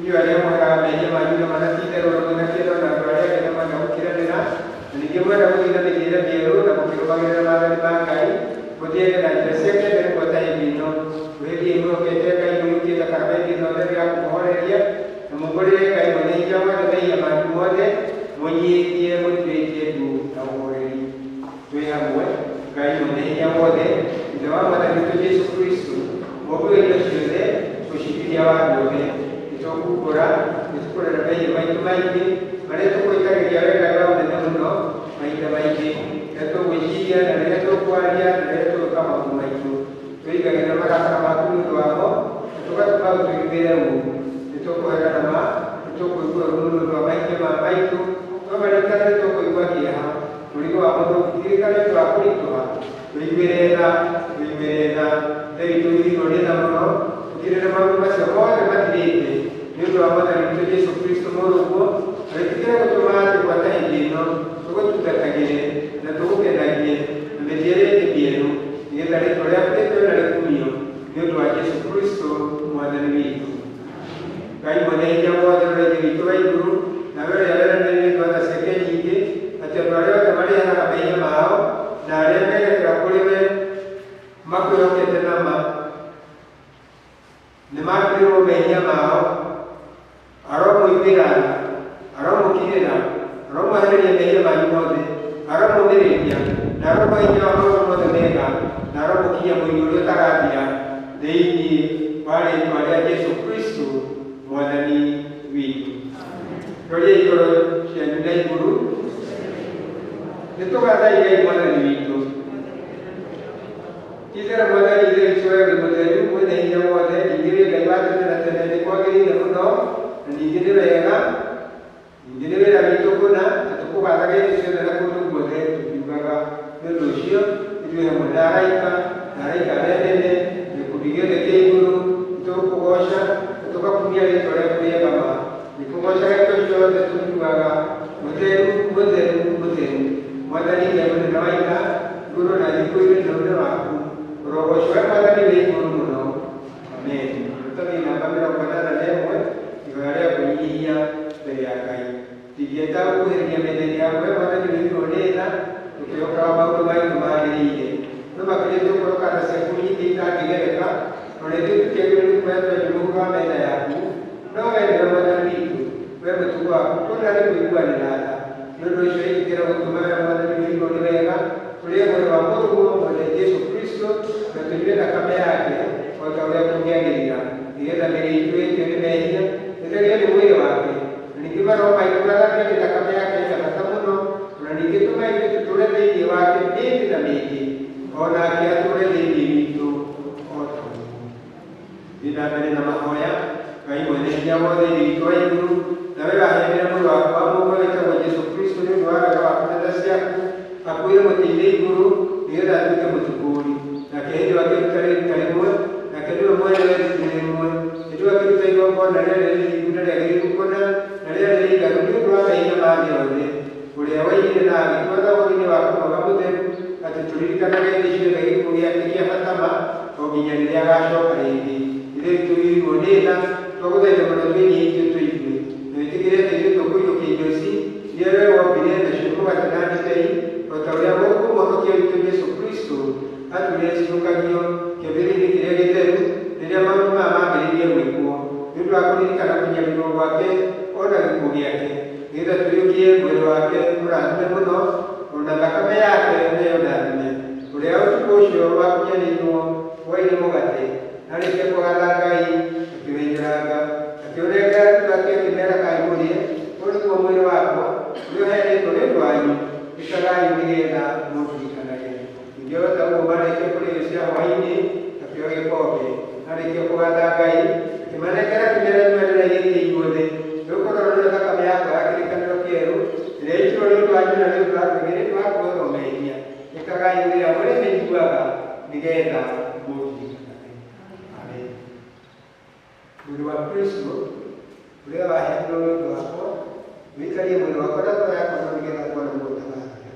Inyuĩ arĩa mwĩraga mehia manyu na manatitherũ na mwĩna kĩendo na andũ arĩa angĩ na mwenda gũkiranĩra, na ningĩ mwenda gũthiĩ na mĩthiĩre mĩerũ na mũkĩrũmagĩrĩra maathani ma Ngai, mũthiage na njĩra ciake theru gwata hĩndĩ ĩno. Kwĩhĩthiei mwĩhokete Ngai mũiyũkie thakame ĩno theru ya kũmũhoreria, na mumbũrĩre Ngai mwene hinya wothe mehia manyu mothe, mũnyihĩtie mũturĩtie ndu na ũhoreri. Twĩ hamwe, Ngai mwene hinya wothe, Ithe wa Mwathani witũ Jesũ Kristo, Mũũmbi wa indo ciothe, mũciirithia wa andũ othe, nĩtũkumbũra nĩtũkũrera mehia maitũ maingĩ marĩa tũkũĩtagĩria we Ngai wa ũnene mũno mahinda maingĩ, rĩrĩa tũgwĩciria na rĩrĩa tũkwaria na rĩrĩa tũgwĩka maũndũ maitũ. Tũigagĩra marakara maku nĩ ũndũ wamo na tũgatũma ũtũiguĩre ũũru. Nĩtũkũhera na ma, nĩtũkũigua ũũru nĩ ũndũ wa mahĩtia ma maitũ, twamaririkana nĩtũkũigua kĩeha. Mũrigo wa mũndũ ũngĩtirĩka nĩ ũndũ wa kũritũha, tũiguĩre tha, tũiguĩre tha. Ithe witũ wĩigĩirwo nĩ tha mũno, tũkirĩre maũndũ macio mothe mathirĩte nĩ ũndũ wa Mwathani witũ Jesũ Kristo Mũrũguo, agĩtĩkĩra gũtũma atĩ gwata hĩndĩ ĩno tũgũtungatagĩre na tũgũkenagie na mĩthiĩre ĩngĩ mĩerũ, nĩgetha rĩĩtwa rĩaku rĩtĩĩo na rĩkumio nĩ ũndũ wa Jesũ Kristo Mwathani witũ. Ngai mwene hinya wothe ũrĩa Ithe witũ wa igũrũ, nawe ũrĩa weranĩire nĩ ũndũ wa tha ciake nyingĩ, atĩ andũ arĩa othe marĩheraga mehia mao na arĩa merekera kũrĩ we makwĩhokete na ma nĩmakirĩrwo mehia mao, aromũiguĩra tha, aromũkirĩra, aromwehereria mehia manyu mothe, aromũmĩrĩria, na aromũhe hinya wa maũndũ mothe mega, na aromũkinyia mũiri ũrĩa ũtagathira thĩinĩ wa rĩĩtwa rĩa Jesũ Kristo Mwathani witũ. Roriai ngoro cianyu na igũrũ, nĩtũgathai Ngai Mwathani witũ. Ti-itherũ Mwathani Ithe witũ we ũrĩ mũtheru, mwene hinya wothe, ningĩ wĩ Ngai wa tene na tene, nĩ kwagĩrĩire mũno, na ningĩ nĩ wega, ningĩ nĩ wĩra witũ kũna, na tũkũgathaga hĩndĩ ciothe na kũndũ guothe tũkiugaga. Nĩ ũndũ ũcio, ithuĩ hamwe na araika, na araika arĩa anene, na gĩkundi gĩothe kĩa igũrũ, nĩtũgũkũgooca na tũgakumia rĩĩtwa rĩaku rĩega ma. Nĩkũgoocaga indo ciothe tũkiugaga, mũtheru, mũtheru, mũtheru, Mwathani Ngai mũnene wa ita, igũrũ na thĩ ikũire nĩ ũnene waku. Ũrogocwo we Mwathani wĩ igũrũ mũno. Amen. Tũthiĩ namba 81, ihoya rĩa kwĩnyihia mbere ya Ngai. Tingĩenda gũkuhĩrĩria metha-inĩ yaku we Mwathani wĩ igũrũ nĩ tha, tũkĩhokaga maũndũ maitũ magĩrĩire. No makĩria tũkũhoka tha ciaku nyingĩ itangĩgereka, ona ithuĩ tũtiagĩrĩirwo nĩ kuoya twendi mũhuko wa metha yaku, no we nĩwe Mwathani witũ, we mũtugo waku kũna nĩ kũiguanĩra tha. Nĩ ũndũ ũcio ĩtĩkĩra gũtũma we Mwathani wĩ igũrũ nĩ wega, tũrĩe mwĩrĩ wa Mũrũguo Mwathani Jesũ Kristo, na tũnyue thakame yake o ta ũrĩa kũngĩagĩrĩra, nĩgetha mĩĩrĩ itũ ĩtĩo nĩ mehia, ĩtherio nĩ mwĩrĩ wake, na ningĩ maroho maitũ mathambio nĩ thakame yake ĩna bata mũno, na ningĩ tũma ithuĩ tũtũũre thĩinĩ wake mĩndĩ na mĩndĩ, o nake atũũre thĩinĩ witũ o ta ũguo. Thiĩ na mbere na mahoya. Ngai mwene hinya wothe Ithe witũ wa igũrũ, nawe waheanire mũrũ waku wa mũmwe wĩtagwo Jesũ Kristo nĩ ũndũ wa wega waku na tha ciaku, akuĩre mũtĩ-inĩ igũrũ nĩgetha atuĩke mũtũkũũri. Nake hĩndĩ ĩyo akĩruta rĩruta rĩmwe, nake nĩwe mwene werutire rĩmwe. Hĩndĩ ĩyo akĩruta igongona rĩarĩ rĩthingu na rĩagĩrĩru kũna, na rĩarĩ rĩiganu nĩ ũndũ wa mehia ma thĩ yothe, ũrĩa woigire na agĩtwatha ũhoro-inĩ waku mwega mũtheru, atĩ tũririkanage hĩndĩ ciothe gĩkuũ gĩake kĩa bata ma, o nginya rĩrĩa agacooka rĩngĩ. Ithe witũ wĩirwo nĩ tha, twagũthaitha mũno twĩnyihĩtie tũigue. Na wĩtĩkĩre atĩ ithuĩ tũkũiyũkia indo ici iria we wombire nacio mũgate na ndibei, o ta ũrĩa Mũhonokia witũ Jesũ Kristo atwĩrire ciũkagio kĩambĩrĩria-inĩ kĩrĩa gĩtheru rĩrĩa maũndũ maya mambĩrĩirie gwĩkwo, nĩ ũndũ wa kũririkana kũnyarirwo gwake o na gĩkuũ gĩake, nĩgetha tũiyũkie mwĩrĩ wake mũrathime mũno, o na thakame yake nayo ndathime, ũrĩa ũtukũ ũcio wakunyanĩirwo woire mũgate, arĩkia kũgatha Ngai, akĩwenjũranga, akĩũnengera arutwo ake akĩmeera kai mũrĩe, ũyũ nĩguo mwĩrĩ wakwa ũrĩa ũheanĩtwo nĩ ũndũ wanyu, ĩkagai nĩgetha mũndirikanage. Ningĩ o ta ũguo marĩkia kũrĩa irio cia hwaĩ-inĩ, akĩoya gĩkombe, arĩkia kũgatha Ngai, akĩmanengera akĩmeera nyuanĩrai gĩkĩ inyuothe, nĩgũkorwo nĩyo thakame yakwa ya kĩrĩkanĩro kĩerũ, ĩrĩa yaitirwo nĩ ũndũ wanyu na nĩ ũndũ wa andũ aingĩ nĩ ũndũ wa kuoherwo mehia. Ĩkagai rĩrĩa mũrĩmĩnyuaga nĩgetha mũndirikanage. Amen. Mwĩrĩ wa Kristo ũrĩa waheanirwo nĩ ũndũ wakwa, wĩikarie mwĩrĩ wakwa na ngoro yakwa no nĩgetha kuona muoyo ũtagathira.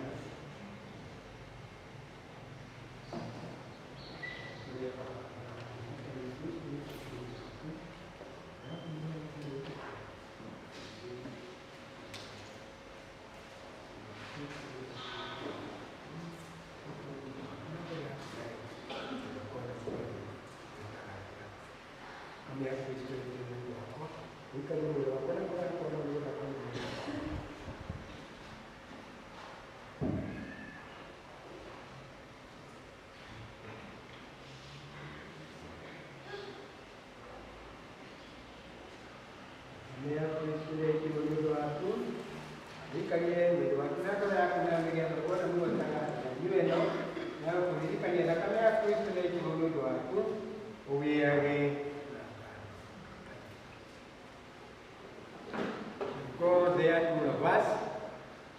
Go there to the bus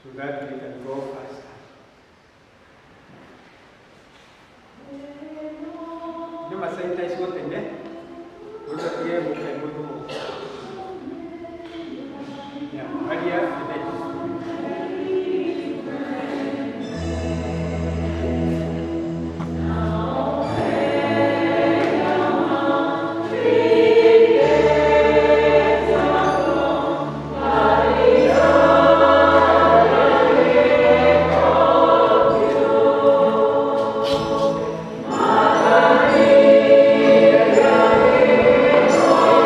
so that we can go faster. Nĩ masanitize tene ũgatige gũke mũndũ. Yeah, earlier the better. Amen.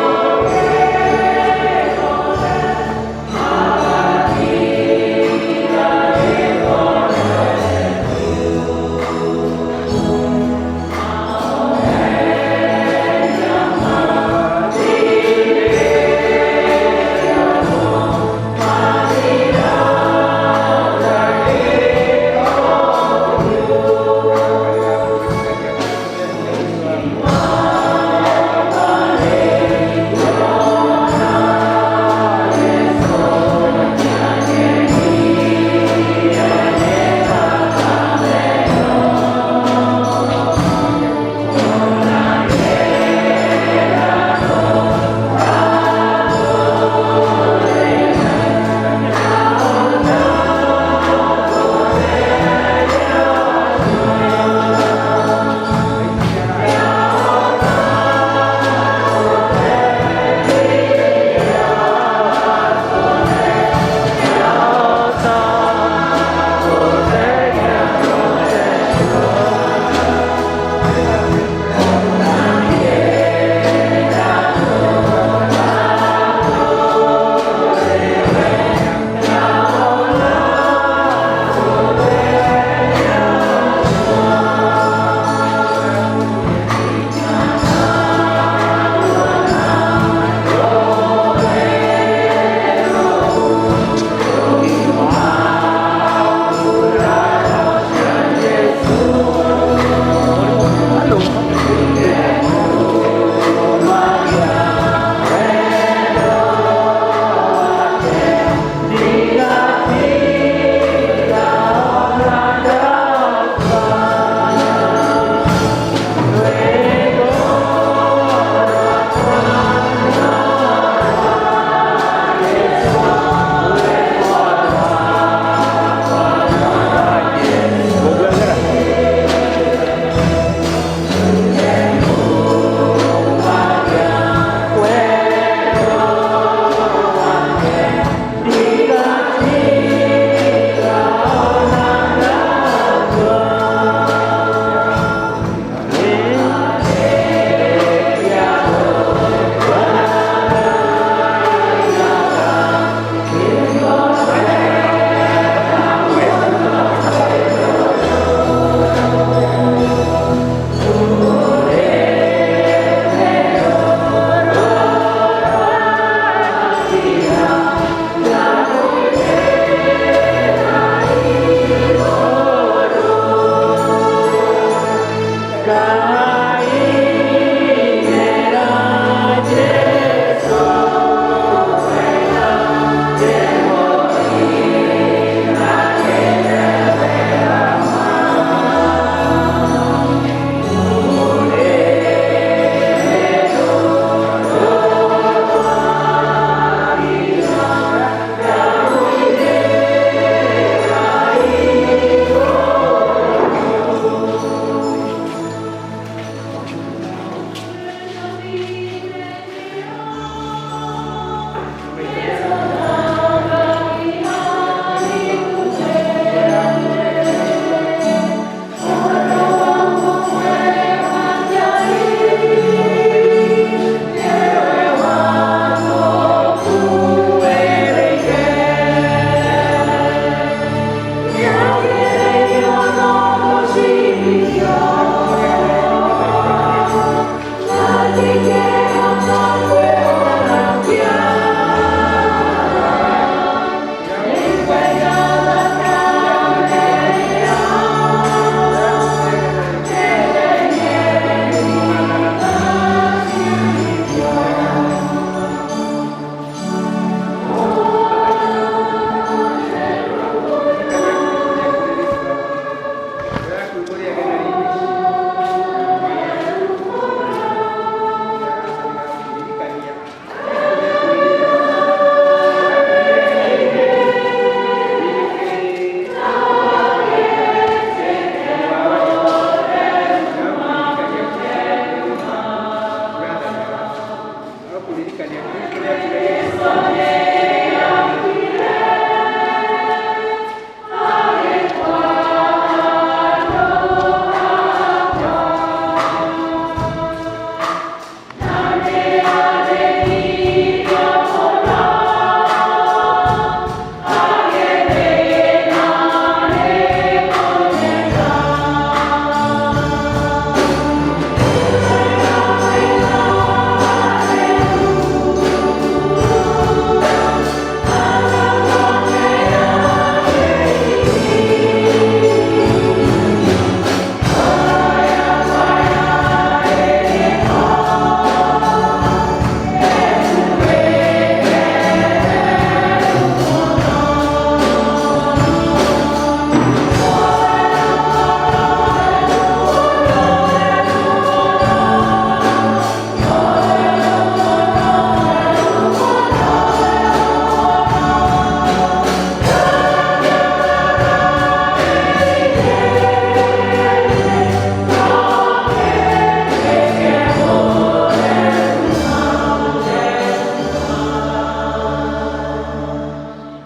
Kũririkania Kristo nĩakuire.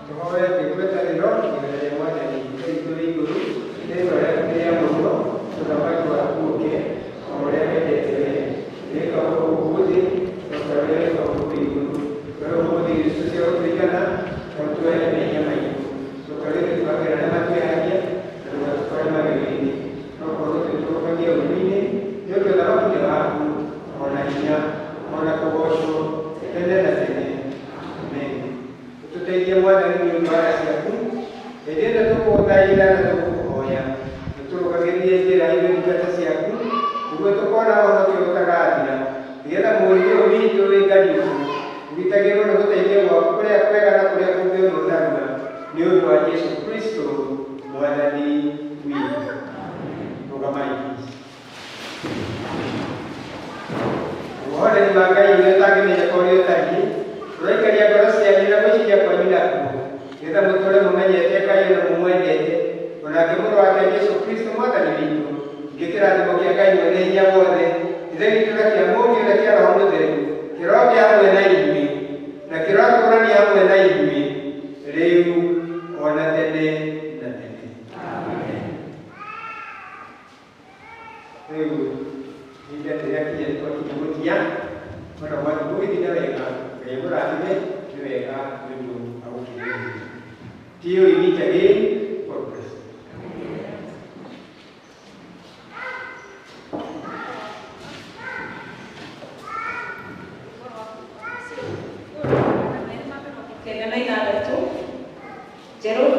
Tũhoe kĩgwetanĩro igũrũ rĩa Mwathani Ngai witũ wĩ igũrũ, rĩĩtwa rĩaku rĩamũrwo, ũthamaki waku ũũke, o ũrĩa wendete wee. Wĩkagwo gũkũ thĩ o ta ũrĩa wĩkagwo kũu igũrũ. Tũhe ũmũthĩ irio citũ cia gũtũigana, na ũtuohere mehia maitũ, o ta ũrĩa ithuĩ twagĩra arĩa matwĩhagia, na ndũgatũtware magerio-inĩ, no ũhonokie ũtũhonokie ũũru-inĩ, nĩ ũndũ ũthamaki nĩ waku, o na hinya, o na kũgoocwo tene na tene. Amen. Ũtũteithie Mwathani nĩ ũndũ wa tha ciaku, hĩndĩ ĩno tũgũgũthaitha na tũgũkũhoya, ũtũrũgagĩrĩrie njĩra ithuĩ ndungata ciaku, nĩguo tũkona ũhonokio ũtagathira, nĩgetha mũũri ũyũ witũ wĩ Kariũki ũgitagĩrwo nĩ gũteithio gwaku kũrĩa kwega na kũrĩa kũngĩonwo narua, nĩ ũndũ wa Jesũ Kristo Mwathani witũ. Rũgamai please. Ũhoreri wa Ngai ũrĩa ũtangĩmenyeka ũrĩa ũtariĩ, ũraikaria ngoro cianyu na gwĩciria kwanyu nakuo, nĩgetha mũtũũre mũmenyete Ngai na mũmwendete, o nake Mũrũ wake Jesũ Kristo Mwathani witũ. Ningĩ kĩrathimo kĩa Ngai mwene hinya wothe, Ithe witũ na kĩa Mũriũ na kĩa Roho Mũtheru, kĩrogĩa hamwe na inyuĩ, na kĩrotũũrania hamwe na inyuĩ, rĩu o na tene na tene. Rĩu ihinda rĩrĩa kinya twakinya mũthia, ona mwathiĩ mũgĩthinda wega, Ngai amũrathime, nĩ wega nĩ ũndũ wa gũkirĩrĩria. Till we meet again, God bless you. 96 Njerũ.